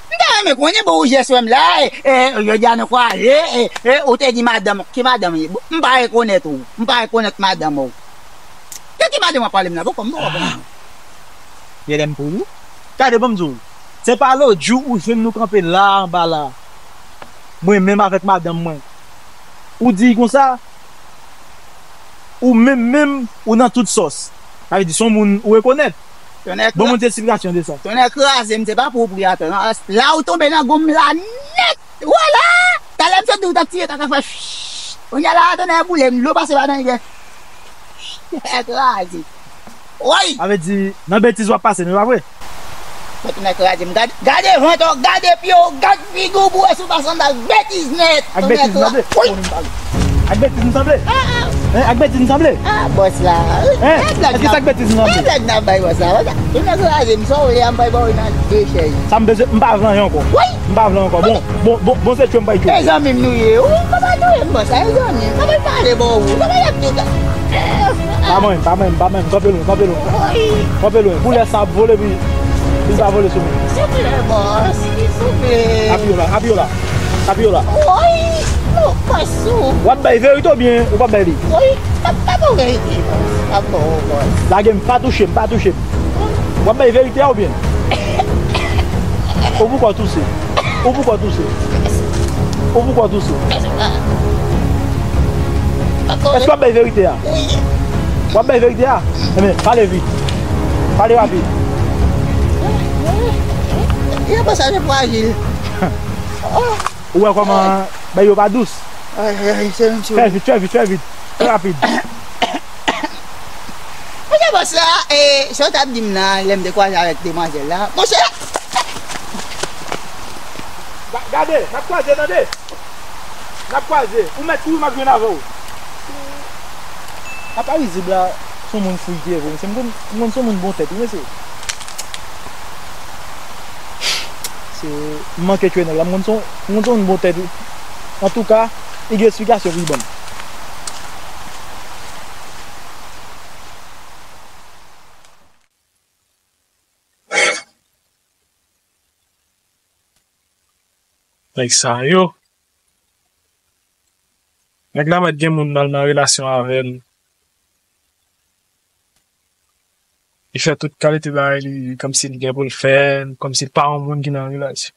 M ta renmen konnen, bon, ou jès wè m la, e, e, jodi a nou kwaze, e, e, ou te di madanm, ki madanm ye? M pa rekonèt ou, m pa rekonèt madanm ou. De ki madanm w ap pale m la? Poko m poko konnen. Genlè m pou ou. Gade, ban m di w. Se pa lòt jou ou jwenn nou kanpe la anba la. mwen menm avèk madanm mwen. Ou di konsa, ou menm menm, ou nan tout sòs. Sa vle di, se yon moun ou rekonèt. Bon, moun te esplikasyon de sa. Tonnè kraze m, se pa pwopriyatè, non. La ou tonbe nan gonm la nèt. Wala! Talè m sot di ou t ap tire kaka fè ch. Kounye a la, tonnè boule m, dlo pase pa nan gen. Kraze. Woy! Sa vle di, nan betiz w ap pase, men pa vre? Mwen tounen kraze m. Gade, gade vant ou, gade pye w, gade figi w, pou wè si w pa sanble ak betiz nèt. Ak betiz m sanble? Woy! Ak betiz m sanble? Ah, ah. Hein, ak betiz m sanble? Ah, bòs la. Hein? Èske se ak betiz m sanble? Blag n ap bay bòs la. Tounen kraze m, sa w vle a, m pral ba w nan de chèz. Sa m bezwen, m pa vle anyen ankò. Woy! M pa vle ankò. Bon, bon, bon, bon, se tchwe m bay tchwe. E zanmi m nou ye. Wi, kòman nou ye, m bòs la, e zanmi m. Kòman pale bon ou? Kòman y ap di w sa? Pa manyen, pa manyen, pa manyen. Kanpe lwen, kanpe lwen. Wi. Kanpe lwen. Pou lè sa ap vole, pi, pi l pa vole sou mwen. Souple, bòs. Souple. Apiye w la, apiye w la. Apiye w la. Wi. Non, bòs ou. W ap bay verite oubyen ou p ap bay li? Wi. Pa, pa bon verite, bòs. Pa bon, bòs. Lage m, pa touche m, pa touche m. W ap bay verite a oubyen? Ou poukò touse? Ou poukò touse? Ou poukò touse? Èske w ap bay verite a? Wi. W ap bay verite a? Ebyen, pale vit. Pale rapid. Yo, bòs la, se frajil. Ou wè kòman bagay yo pa dous? Ay, ay, ay, se menm si. Fè vit, fè vit, fè vit. Fè rapid. Monchè bòs la, e, sa w t ap di m nan, lè m te kwaze avèk demwazèl la. Monchè! Ga-, gade, n ap kwaze, tande! N ap kwaze. Ou mèt kouri, m ap jwenn avè w. Apa rizib la, se yon moun fou li te ye vre, mesye. M konn, m konn se yon moun bon tèt, wi, mesye. Se, m manke tchwe nèg la, m konn se yon, m konn se yon moun bon tèt, wi. Antouka, li gen esplikasyon pou li ban m. Nèg sa yo. Nèg la mèt gen moun nan, nan relasyon avè l. Li fè tout kalite bagay li, kòmsi li gen pou l fè, kòmsi l pa yon moun ki nan relasyon.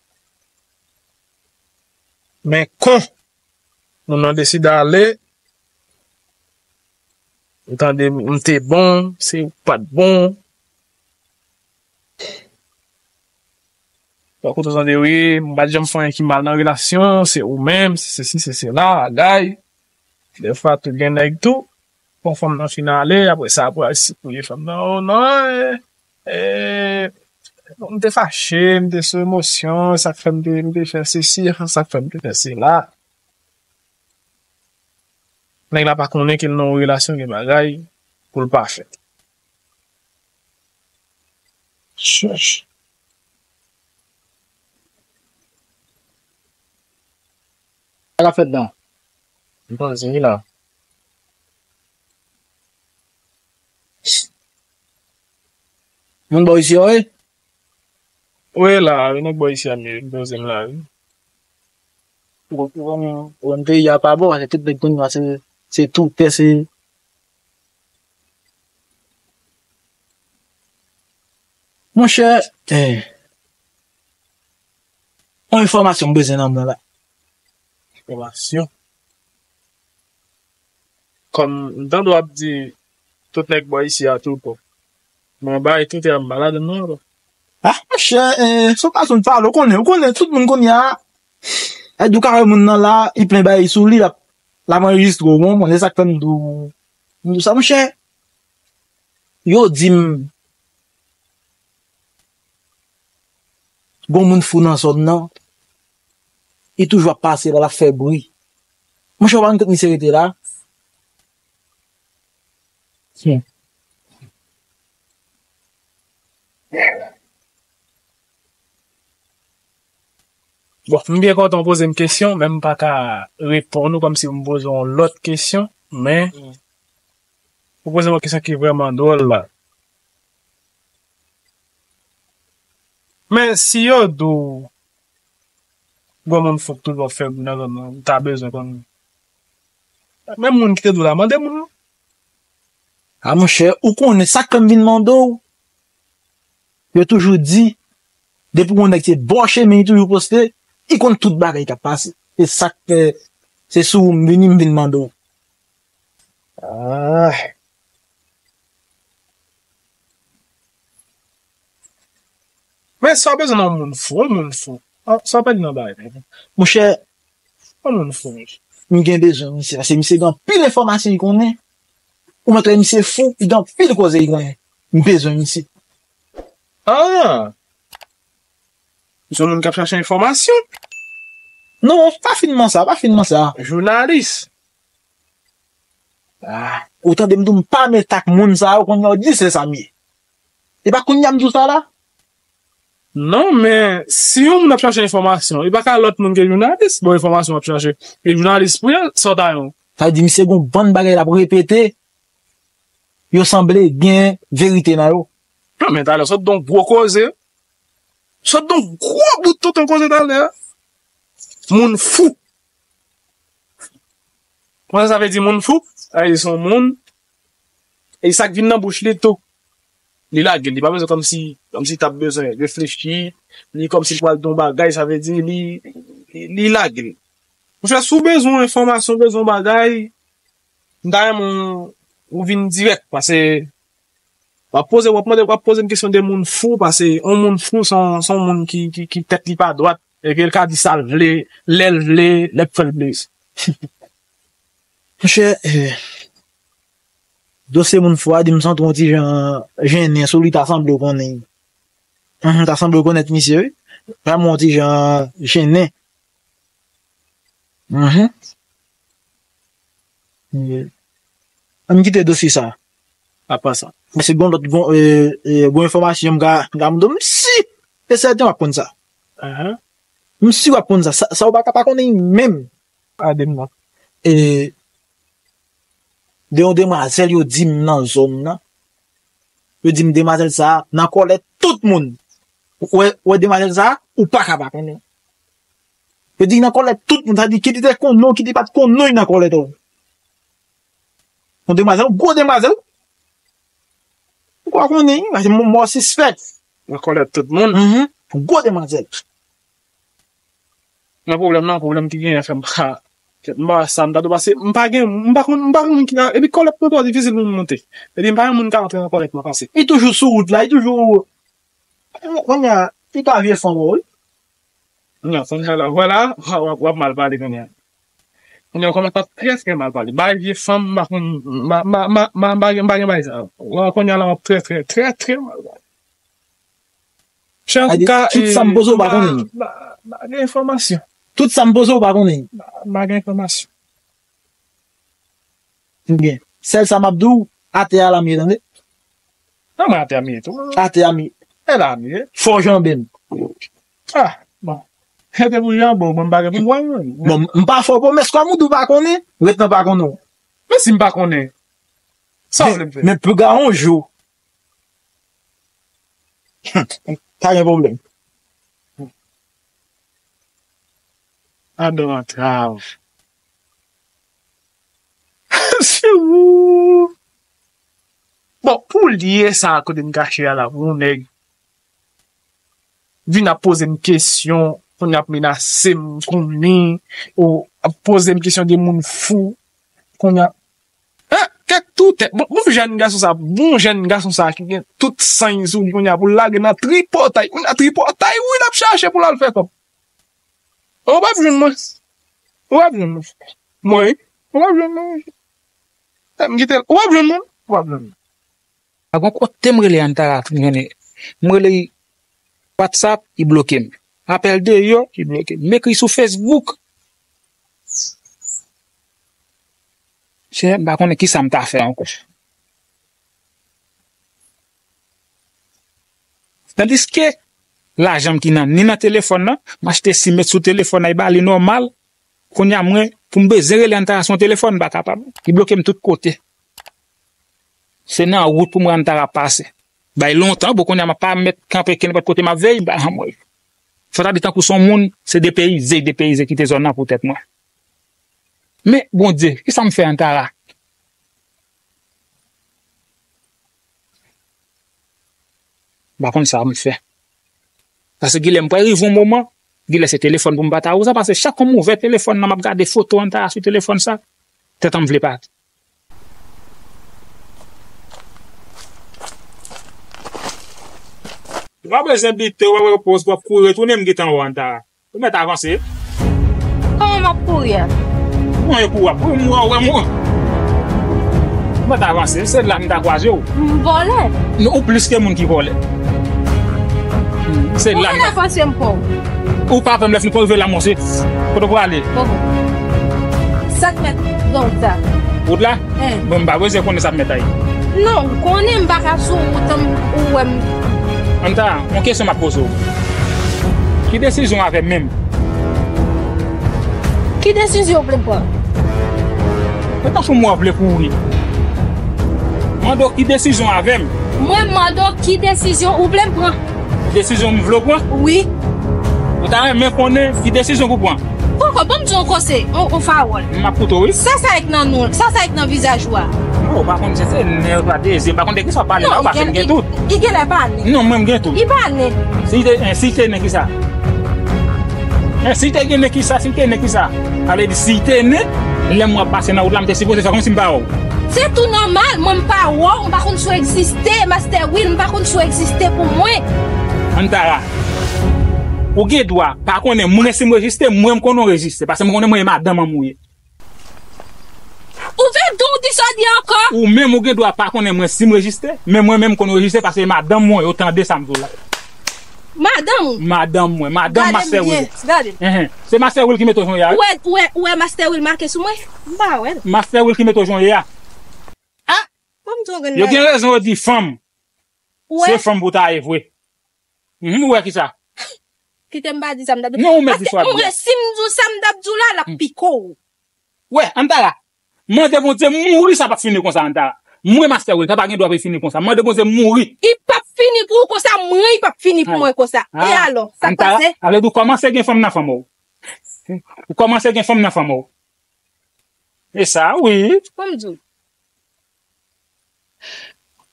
Men kon moun nan deside ale, ou tande m te bon, se ou k pa t bon. Donk, ou tande, wi, m pa t janm fè anyen ki mal nan relasyon, se ou menm, se sesi, se sela, bagay. Defwa, tou gen nèg tou. Bon, fanm nan fin ale, apre sa, apre al sipouye fanm nan, o non, e, e, m te fache, m te sou emosyon, sa k fè m te, m te fè sesi, sa k fè m te fè sela. Nèg la pa konnen ke l nan yon relasyon gen bagay pou l pa fè. Chèch. Sa k ap fèt la? M panse wi la. Moun bò isi a, wi. Wi la, wi, nèg bò isi a, m ye, m poze m la, wi. Ou konprann, ou konn peyi a pa bon, paske tout nèg kounye a se, se toutè, se. Monchè, eh, yon enfòmasyon m bezwen nan men w la. Enfòmasyon? Kòm m tande w ap di, tout nèg bò isi a tou bon. Men yon bagay toutè a m pa ladann non, papa. Ah, monchè, eh, se yon fason de pale, ou konnen, ou konnen, tout moun kounye a, e di w ka wè moun nan la, li plen bagay sou li, l ap, l ap anrejistre w, bon, bon, se sa k fè m di w, m di w sa, monchè. Yo di m, gon moun fou nan zòn nan, li toujou ap pase la, l ap fè bri. Monchè, ou pa konn kot misye rete la? Hmm. Bon, m byen kontan w poze m kesyon, men m pa ka reponn ou kòmsi m poze w yon lòt kesyon, men ou poze m yon kesyon ki vrèman dwòl la. Men si yo di w, gon moun fou k toujou ap fè bri nan zòn nan, ou ta bezwen konn. Menm moun ki te di w la, mande moun nan. A monchè, ou konnen sa k fè m vin mande w? Yo toujou di, depi yon nèg se bò chemen, li toujou poste, li konn tout bagay k ap pase. E sa k fè, se sou ou m vini, m vin mande w. Ah. Men sa w bezwen nan yon moun fou, yon moun fou. Ah, sa w pèdi nan bagay. Monchè, yon moun fou. M gen bezwen misye, paske misye gen anpil enfòmasyon li konnen. Ou mèt wè misye fou, li gen anpil koze li konnen. M bezwen misye. Ah! Ou se yon moun k ap chache enfòmasyon? Non, pa finman sa, pa finman sa. Jounalis. Ah, ou tande m di w m pa met ak moun sa yo, kounye a w di se sa m ye. E pa kounye a m di w sa la? Non, men si yon moun ap chache enfòmasyon, li pa ka lòt moun ke jounalis, bon, enfòmasyon ap chache. E jounalis pou l, sa w ta yon. Sa vle di misye gon bann bagay l ap repete, yo sanble gen verite nan yo. Non, men talè, sot don gwo koze. Sot don gwo bout tonton koze talè. Moun fou. Konn sa sa vle di moun fou? Sa vle di se yon moun. E sa k vin nan bouch li tou. Li lage l. Li pa bezwen kòmsi, kòmsi t ap bezwen reflechi. Li kòmsi l pral di yon bagay, sa vle di li, li, li lage l. Monchè, si w bezwen enfòmasyon, bezwen bagay, m ta renmen w vin dirèk, paske w ap poze, w ap mande, w ap poze m kesyon de moun fou, paske yon moun fou, se yon, se yon moun ki, ki, ki tèt li pa dwat, e ke l ka di sa l vle, lè l vle, lè k fè l vle. Monchè, eh, dosye moun fou a di m santi yon ti jan jennen sou li, ta sanble w konnen. Mhm, ta sanble w konèt misye, wi. Vrèman yon ti jan jennen. Mhm. Ann kite dosye sa. Apa sa? Paske gon lòt, gon, eh, eh, gon enfòmasyon m ka, m ka mande w, m si e sèten w ap konn sa. Ahan. M si w ap konn sa. Sa, sa w pa ka pa konnen menm. Ade m non. E de yon demwazèl yo di m nan zòn nan. Yo di m demwazèl sa a nan kòlèt tout moun. Ou wè, ou wè demwazèl sa a, ou pa ka pa konnen. Yo di nan kòlèt tout moun, sa di ki li te konnen w, ki li pa t konnen w, li nan kòlèt ou. Yon demwazèl, yon gwo demwazèl. Ou pa konnen, paske mò, mò sispèk. Nan kòlèt tout moun. Mhm. Yon gwo demwazèl. Nan pwoblèm nan, pwoblèm ki genyen fè m pa, m pa wè sa m ta dwe pase. M pa gen, m pa konn, m pa konn moun ki nan, epi kòlèt mwen twò difisil pou m monte. Epi m pa gen moun ka antre nan kòlèt mwen pase. Li toujou sou wout la, li toujou, kounye a, li ka vye fanm wi. Non, kounye a la, vwala, w ap, w ap mal pale kounye a. Kounye a w kòmanse ap trè, trè mal pale. Bay vye fanm, m pa konn, m pa, m pa, m pa, m pa, m pa gen, m pa gen bay sa. W ap kounye a la, w ap trè, trè, trè, trè mal pale. Chè, an tou ka, tout sa m poze w pa konnen. M pa, m pa gen enfòmasyon. Tout sa m poze w pa konnen. M pa, m pa gen enfòmasyon. Byen. Sèl sa m ap di w, atè a la m ye, tande? Non, mwen atè a m ye tou. Atè a m ye. E la m ye. Fò w janbe m. Ah, bon. Se te pou janbe w, mwen m pa gen pou m wè w. Bon, m pa fè w pwomès kòm ou di w pa konnen, ret nan pa konnen w. Men si m pa konnen, sa w vle m fè? Men piga yon jou. Pa gen pwoblèm. Adan antrav. Se ou. Bon, pou lye sa kote m kache a la, pou yon nèg vin ap poze m kesyon, kounye a ap menase m, konnen, ou ap poze m kesyon de moun fou, kounye a, eh, kèk tou tèt. Bon, bon jèn gason sa, bon jèn gason sa ki gen tout san sou li kounye a pou l lage nan tripotay. Kounye a tripotay, wi, l ap chache pou l al fè kòb. Ou p ap jwenn mwen. Ou p ap jwenn mwen. Mwen, wi. Ou p ap jwenn mwen. Eh, m kite l. Ou p ap jwenn mwen. Ou p ap jwenn mwen. Pa gen kote m rele Antara, m rele, m rele WhatsApp, li bloke m. Apèl deyò, li bloke m. M ekri sou Facebook. Chè, m pa konnen kisa m ta fè ankò. Tandiske lajan m ki nan, ni nan telefòn nan, m achte sim met sou telefòn nan, e ba li nòmal. Kounye a mwen, pou m bezwen rele Antara sou yon telefòn, m pa kapab. Li bloke m tout kote. Se nan wout pou mwen Antara pase. Bay lontan, bon, kounye a m pa mèt kanpe kenn nenpòt kote m ap veye, m pa janm wè l. Sa ta di tankou se yon moun, se depeyize, depeyize kite zòn nan pou tèt mwen. Men, Bondye, kisa m fè Antara? M pa konn sa m fè. Paske genlè m pral rive yon moman, Genlè se telefòn pou m pa ta wè sa, paske chak fwa m ouvè telefòn nan, m ap gade foto Antara sou telefòn sa, tèt an m vle pati. Ou pa bezwen bite, ou pa bezwen poz, w ap kouri, tounen m gentan wè Antara. Ou mèt avanse. Kòman m ap kouri a? Mwen kouri ap kouri, mwen wè mwen. Ou mèt avanse, se la m ta kwaze w. M vòlè? Non, ou plis ke moun ki vòlè. Se la m ta avanse m pran w. Ou pa pè m lè fini pou rive la, mwen se kote w prale. Sa k mèt gen wout la? Wout la? Bon, m pa bezwen konnen sa k mèt la ye. Non, m konnen m pa ka sou wout an, ou wè m. Antara, yon kesyon m ap poze w. Ki desizyon avè m menm? Ki desizyon w vle m pran? Mwen tankou mwen vle kouri. Mande w ki desizyon avè m. Mwen mande w ki desizyon ou vle m pran. Desizyon m vle w pran? Wi. Ou ta renmen konnen ki desizyon pou pran? Kòkò, ban m di w yon konsèy, yon, yon pawòl. M ap koute w, wi. Sa sa k nan nou, sa sa k nan vizaj ou a? Non, ou pa konn, se, se nèg la dezi, m pa konn de kisa w ap pale la, ou pa fè m gen tout. Li genlè pa nen. Non, mwen m gen tout. Li pa nen. Si te, eh, si te nen kisa? Eh, si te gen nen kisa, si te nen kisa? Sa vle di si te nen, lè m wè ap pase nan wout la, m te sipoze fè kòmsi m pa wè w. Se tou nòmal, mwen m pa wè w, m pa konn si w egziste, Master Will, m pa konn si w egziste pou mwen. Antara, ou gen dwa pa konnen mwen si m rejiste, mwen m konnen w rejiste, paske m konnen mwen e madanm an m ou ye. Ou vin di w di sa w di ankò? Ou menm ou gen dwa pa konnen mwen si m rejiste, men mwen menm m konn w rejiste paske e madanm mwen yo tande sa m di w la. Madanm ou? Madanm mwen, madanm Master Will. Gade m byen, gade m. Enhen. Se Master Will ki mete w jan w ye a, wi? Ou wè, ou wè, ou wè Master Will make sou mwen? M pa wè l. Master Will ki mete w jan w ye a. Ah, ban m di w yon grenn bagay. Yo gen rezon yo di fanm. Ou wè? Se fanm pou w ta ye vre. Mhm, ou wè kisa? Kite m pa di sa m t ap di. Non, ou mèt di sa w ap di a. Paske mwen, si m di w sa m t ap di w la, l ap pike w. Wè, Antara, mande Bondye mouri sa p ap fini konsa, Antara. Mwen, Master Will, sa pa gen dwa pou l fini konsa. Mande Bondye mouri. Li p ap fini pou ou konsa, mwen, li p ap fini pou mwen konsa. E alò, sa k pase? Antara, sa vle di w kòmanse gen fanm nan fanm ou. Ou kòmanse gen fanm nan fanm ou. E sa, wi. Ban m di w.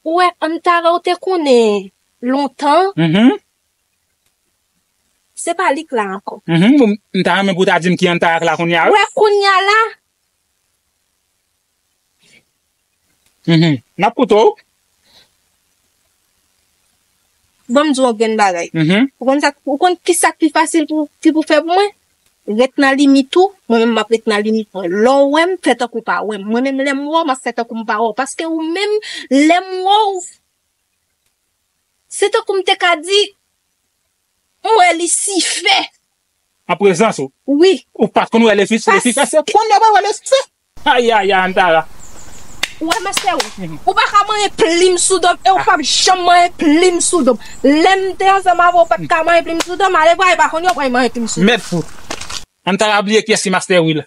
Ou wè, Antara ou te konnen lontan. Mhm. Se pa li k la ankò. Mhm. Bon, m ta renmen pou w ta di m ki Antara k la kounye a, wi. Ou wè kounye a la? Mhm. M ap koute w. Ban m di w yon grenn bagay. Mhm. Ou konn sa, ou konn ki sa k pi fasil pou, ki pou fè pou mwen? Ret nan limit ou, mwen menm m ap ret nan limit mwen. Lè w wè m, fè tankou w pa wè m. Mwen menm lè m wè w, m ap fè tankou m pa wè w. Paske ou menm, lè m wè w, se tankou m te ka di, m wè Lisifè. An prezans ou? Wi. Ou pa t konn wè Lefi-, Lisifè, se kounye a w wè Lisifè? Ayayay, Antara. Ou wè, Master Will, ou pa ka manyen plim sou do m, e ou p ap janm manyen plim sou do m. Lè m te ansanm avè w, ou pa t ka manyen plim sou do m, ale vwa, e pa kounye a w pral manyen plim sou do m. Mèt fout. Antara bliye kiyès ki Master Will.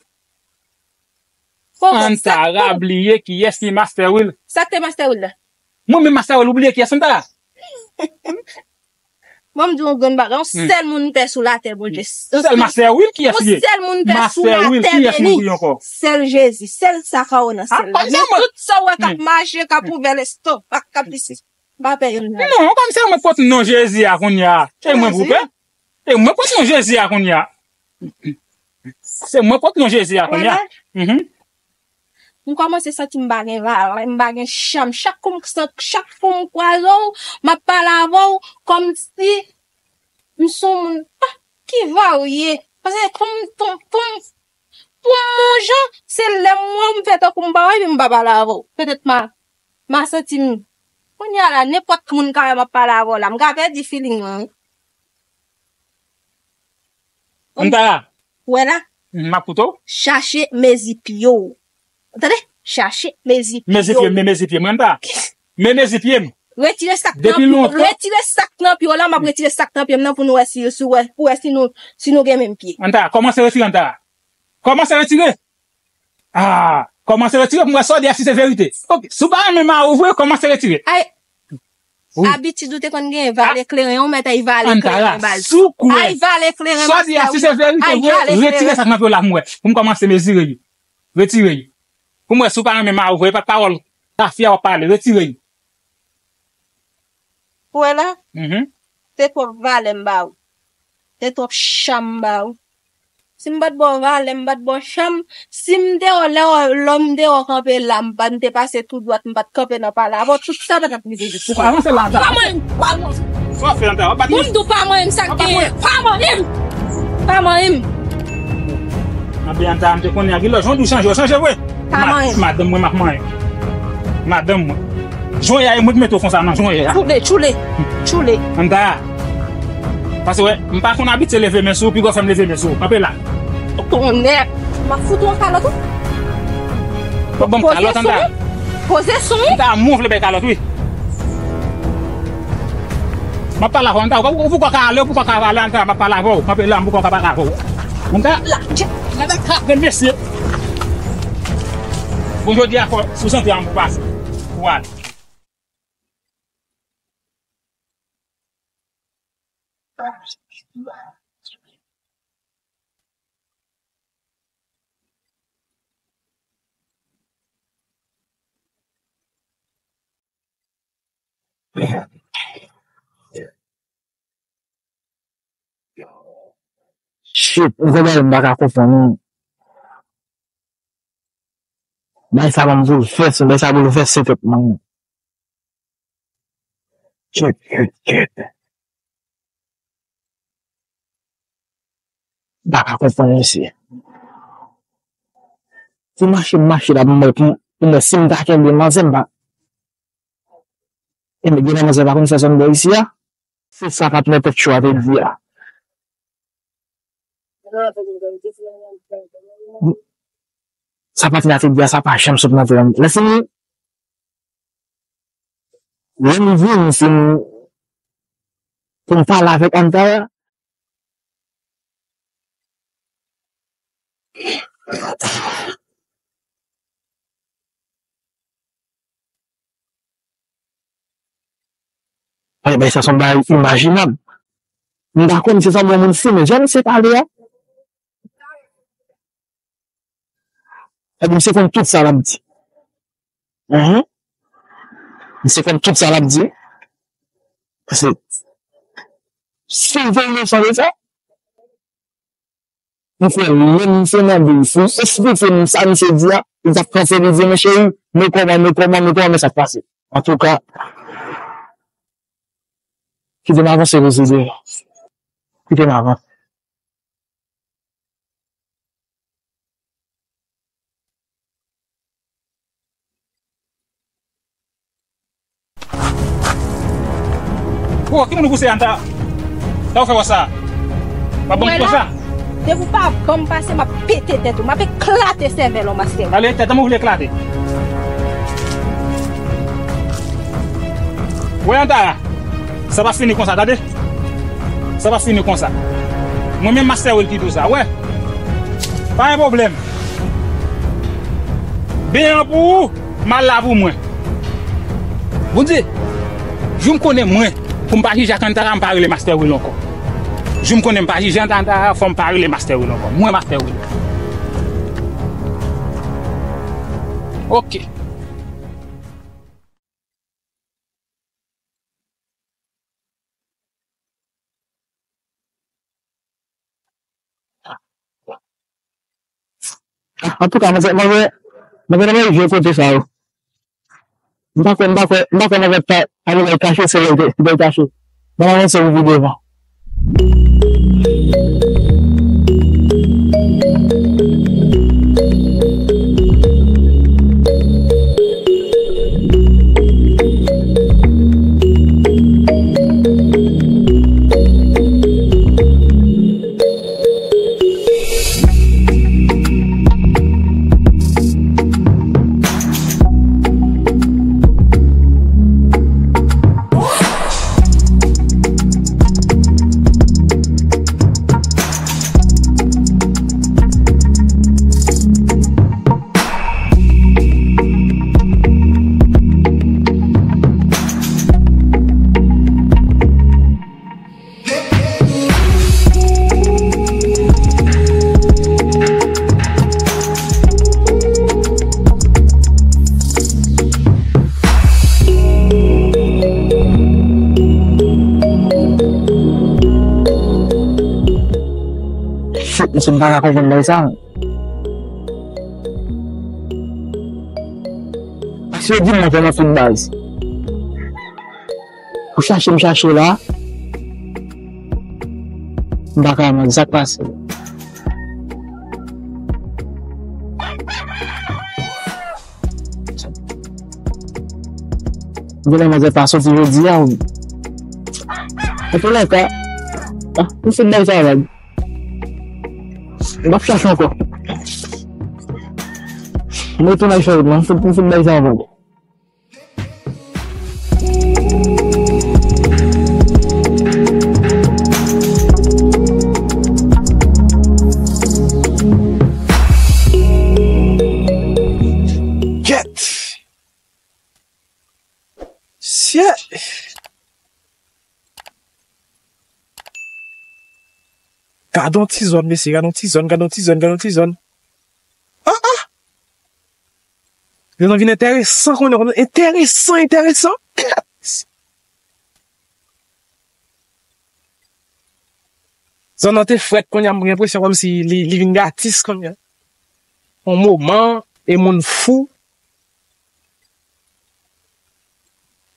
Antara bliye kiyès ki Master Will. Sa k te Master Will la? Mwen menm Master Will, ou bliye kiyès Antara? Ban m di w yon grenn bagay, yon sèl moun m pè sou latè, Bondye. Sèl Master Will, kiyès li ye? Yon sèl moun m pè sou latè, beni. Sèl Jezi, sèl sa k anwo nan syèl la. Men tout sa w wè k ap mache, k ap ouvè lestomak, k ap di si, m pa pè youn nan. Non, kòmsi mwen pot non Jezi a kounye a. E mwen pou pè? E mwen pot non Jezi a kounye a. Se mwen pot non Jezi a kounye a. Mhm. M kòmanse santi m pa gen valè, m pa gen cham. Chak kou m san-, chak kou m kwaze w, m ap pale avè w, kòmsi m se yon moun, ah, ki varye. Paske pou m, pou m, pou m, pou m yon jan, se lè m wè w, m fè tankou m pa wè, epi m pa pale avè w. Petèt m a, m a santi m, kounye a la, nenpòt moun ka wè m ap pale avè w la, m ka pèdi feeling mwen, wi. Antara. Ou wè la? M ap koute w. Chache mezi pye w. Ou tande? Chache mezi pye w. Mezi pye m, men mezi pye m, Antara. Men mezi pye m. Retire sa k nan pye w. Depi lontan. Retire sa k nan pye w la, m ap retire sa k nan pye m nan pou nou wè si, si, wè, pou wè si nou, si nou gen menm pye. Antara, kòmanse retire, Antara. Kòmanse retire. Ah, kòmanse retire pou m wè sa w di a si se verite. Ok, si w pa renmen mari w vre, kòmanse retire. Ay, wi. Abitid ou te konn genyen, vale kleren, ou mèt ay vale kleren, baz. Antara, si w kwè, ay vale kleren, sa w di a si se verite vre, retire sa k nan pye w la pou m wè. Pou m kòmanse mezire li. Retire li. Pou m wè si w pa renmen mari w vre, e pa t pawòl tafya w ap pale, retire li. Ou wè la? Mhm. Se pwòp valè m ba ou. Te twòp chanm ba ou. Si m pa t ba w valè, m pa t ba w chanm, si m te wè lè w, lè m te wè w kanpe la, m pa, m te pase tou dwat, m pa t kanpe nan pale avè w, tout sa pa t ap rive jis. Ou pa ranse la, Anta. Pa manyen m, pa manyen m. Sa w ap fè, Anta? W ap bat mwen? Pou m di w pa manyen m, sa k genyen? Pa manyen m. Pa manyen m. Anben, Anta, m te konnen a gen lè jan w di w chanje, w chanje vre. Pa manyen m. Madanm mwen, m ap manyen. Madanm mwen. Jan w ye a, e mwen ki mete w konsa nan jan w ye a. Tchoule, tchoule, tchoule. Anta. Paske wè, m pa konn abitye leve men sou ou, piga w fè m leve men sou ou. Kanpe la. Tonnè. M ap fout ou yon kalòt, wi. W ap ban m kalòt, Anta. Poze sou ou. Poze sou ou. Anta, mwen vle bay kalòt, wi. M ap pale avè w, Anta. Ou, ou poukò ka ale, ou poukò ka pale, Anta. M ap pale avè w. Kanpe la, m poukò ka pale avè w. Anta. La, dje. Gade kraze mesye. Bon, jodi a fò, sou sante an pou pase. Pou ale. Shit, m konprann, m pa ka konprann, non. Bagay sa ban m boulvèse, bagay sa boulvèse tèt mwen. Shit, shit, shit. M pa ka konprann, mesye. Se mache m mache la pou m wè, pou, pou m wè si m ta kenbe manzè, m pa. Ebyen, gen manzè pa konn fè zòn bò isi a. Se sa patnè Pèt Cho a te di a. Sa patnè a te di a, sa pa janm sot nan tèt mwen. Lè fini, lè m vin, si m, pou m pale avèk Anta, Ay, bay sa se yon bagay inimajinab. M pa konn si se yon moun simen. Jan misye pale a. Epi misye konn tout sa l ap di. Mhm. Misye konn tout sa l ap di. Paske si w te leson de sa, m kwè lè misye mande w, si w esplike m sa misye di a, li t ap kanpe, li di, men cheri, men kòman, men kòman, men kòman, men sa k pase. Antouka, kite m avanse, Rosie, devan. Kite m avanse. Oh, ki moun ou pouse, Anta? Sa ou fè wè sa? W ap ban m kou konsa? Depi w pa ban m pase, m ap pete tèt ou. M ap eklate sèvèl ou, mastè. Ale, tèt an mwen ou vle eklate. Wè, Anta, sa p ap fini konsa, tande? Sa p ap fini konsa. Mwen menm, mastè Will ki di w sa, wè. Pa gen pwoblèm. Byen an pou ou, mal la pou mwen. Bondye, jou m konnen mwen, pou m pa jije ak Antara, m pa rele mastè Will ankò. Jou m konnen m pa jije Antara, fò m pa rele mastè Will ankò. Mwen mastè Will. Ok. Antouka, mwen, mwen, mwen, mwen, mwen, vye kote sa yo. M pa kwè, m pa kwè, m pa kwè mwen ta ale bay kache, se lè l te, te kache. Ban m avanse pou pi devan. M pa ka konprann bagay sa. Paske yo di m nan fè nan fout baz. Pou chache m chache la, m pa ka mande sa k pase. Genlè manzè pa soti jodi a, wi. Antoulèka, ah, m fin bay sa vag. M p ap chache ankò. M retounen al fè wout mwen, m fin, m fin bay sa vag. Gyèt! Syèt! Gade yon ti zòn, mesye, gade yon ti zòn, gade yon ti zòn, gade yon ti zòn. Ah, ah! Zòn nan vin enteresan kounye a, enteresan, enteresan. Zòn nan te frèt kounye a, m gen enpresyon kòmsi li, li vin gratis kounye a. Yon moman, e moun fou.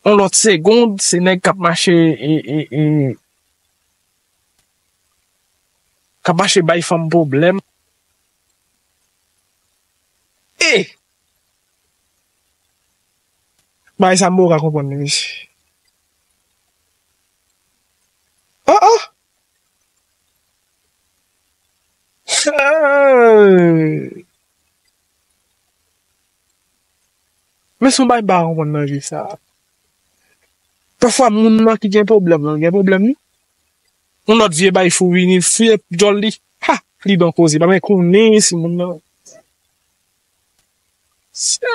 Yon lòt segond, se nèg k ap mache, e, e, e, k ap mache bay fanm pwoblèm. E! Bagay sa m poko ka konprann li, mesye. Oh, oh! Hey! Men se yon bagay m pa konprann nan vi sa. Pafwa moun nan ki gen pwoblèm nan, gen pwoblèm wi. Yon lòt vye bay fou vini, fouye djòl li. Ha! Li ban koze, pa men konnen si moun nan. Sa.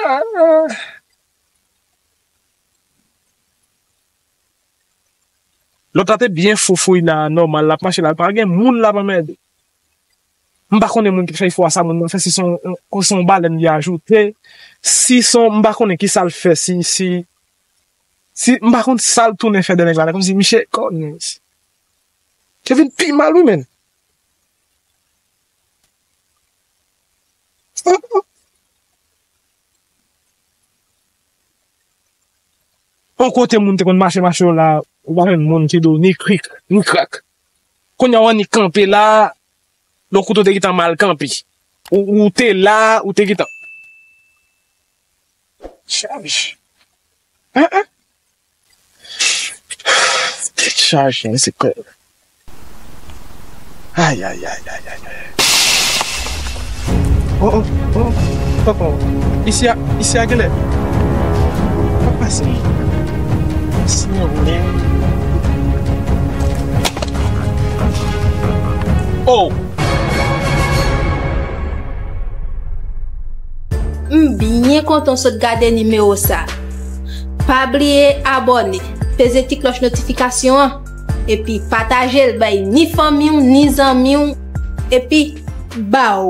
Lòt la te byen fou fouy la, nòmal, l ap mache la, pa gen moun l ap anmède. M pa konnen moun ki fè efò a sa moun nan fè, si se yon, se yon balèn li ajoute, si se yon, m pa konnen ki sa l fè, si, si, si, m pa konn sa l tounen fè de nèg la, kòmsi misye konnen. Te vin pi mal wi, menn. Yon kote moun te konn mache, mache yo la, ou pa jwenn moun ki di w ni krik, ni krak. Kounye a w annik kanpe la, lè w koute w te gentan mal kanpe. Ou, ou te la, ou te gentan. Chaj. Hein, hein? Tèt chaje, men se kò. Ay, ay, ay, ay, ay, ay. Oh, oh, oh, oh, oh. Isi a, isi a genlè. Pa pase. Senyè, men. Oh! M byen kontan w sot gade nimewo sa. Pa bliye abòne, peze ti klòch notifikasyon an, epi pataje l bay ni fanmi w, ni zanmi w, epi baw!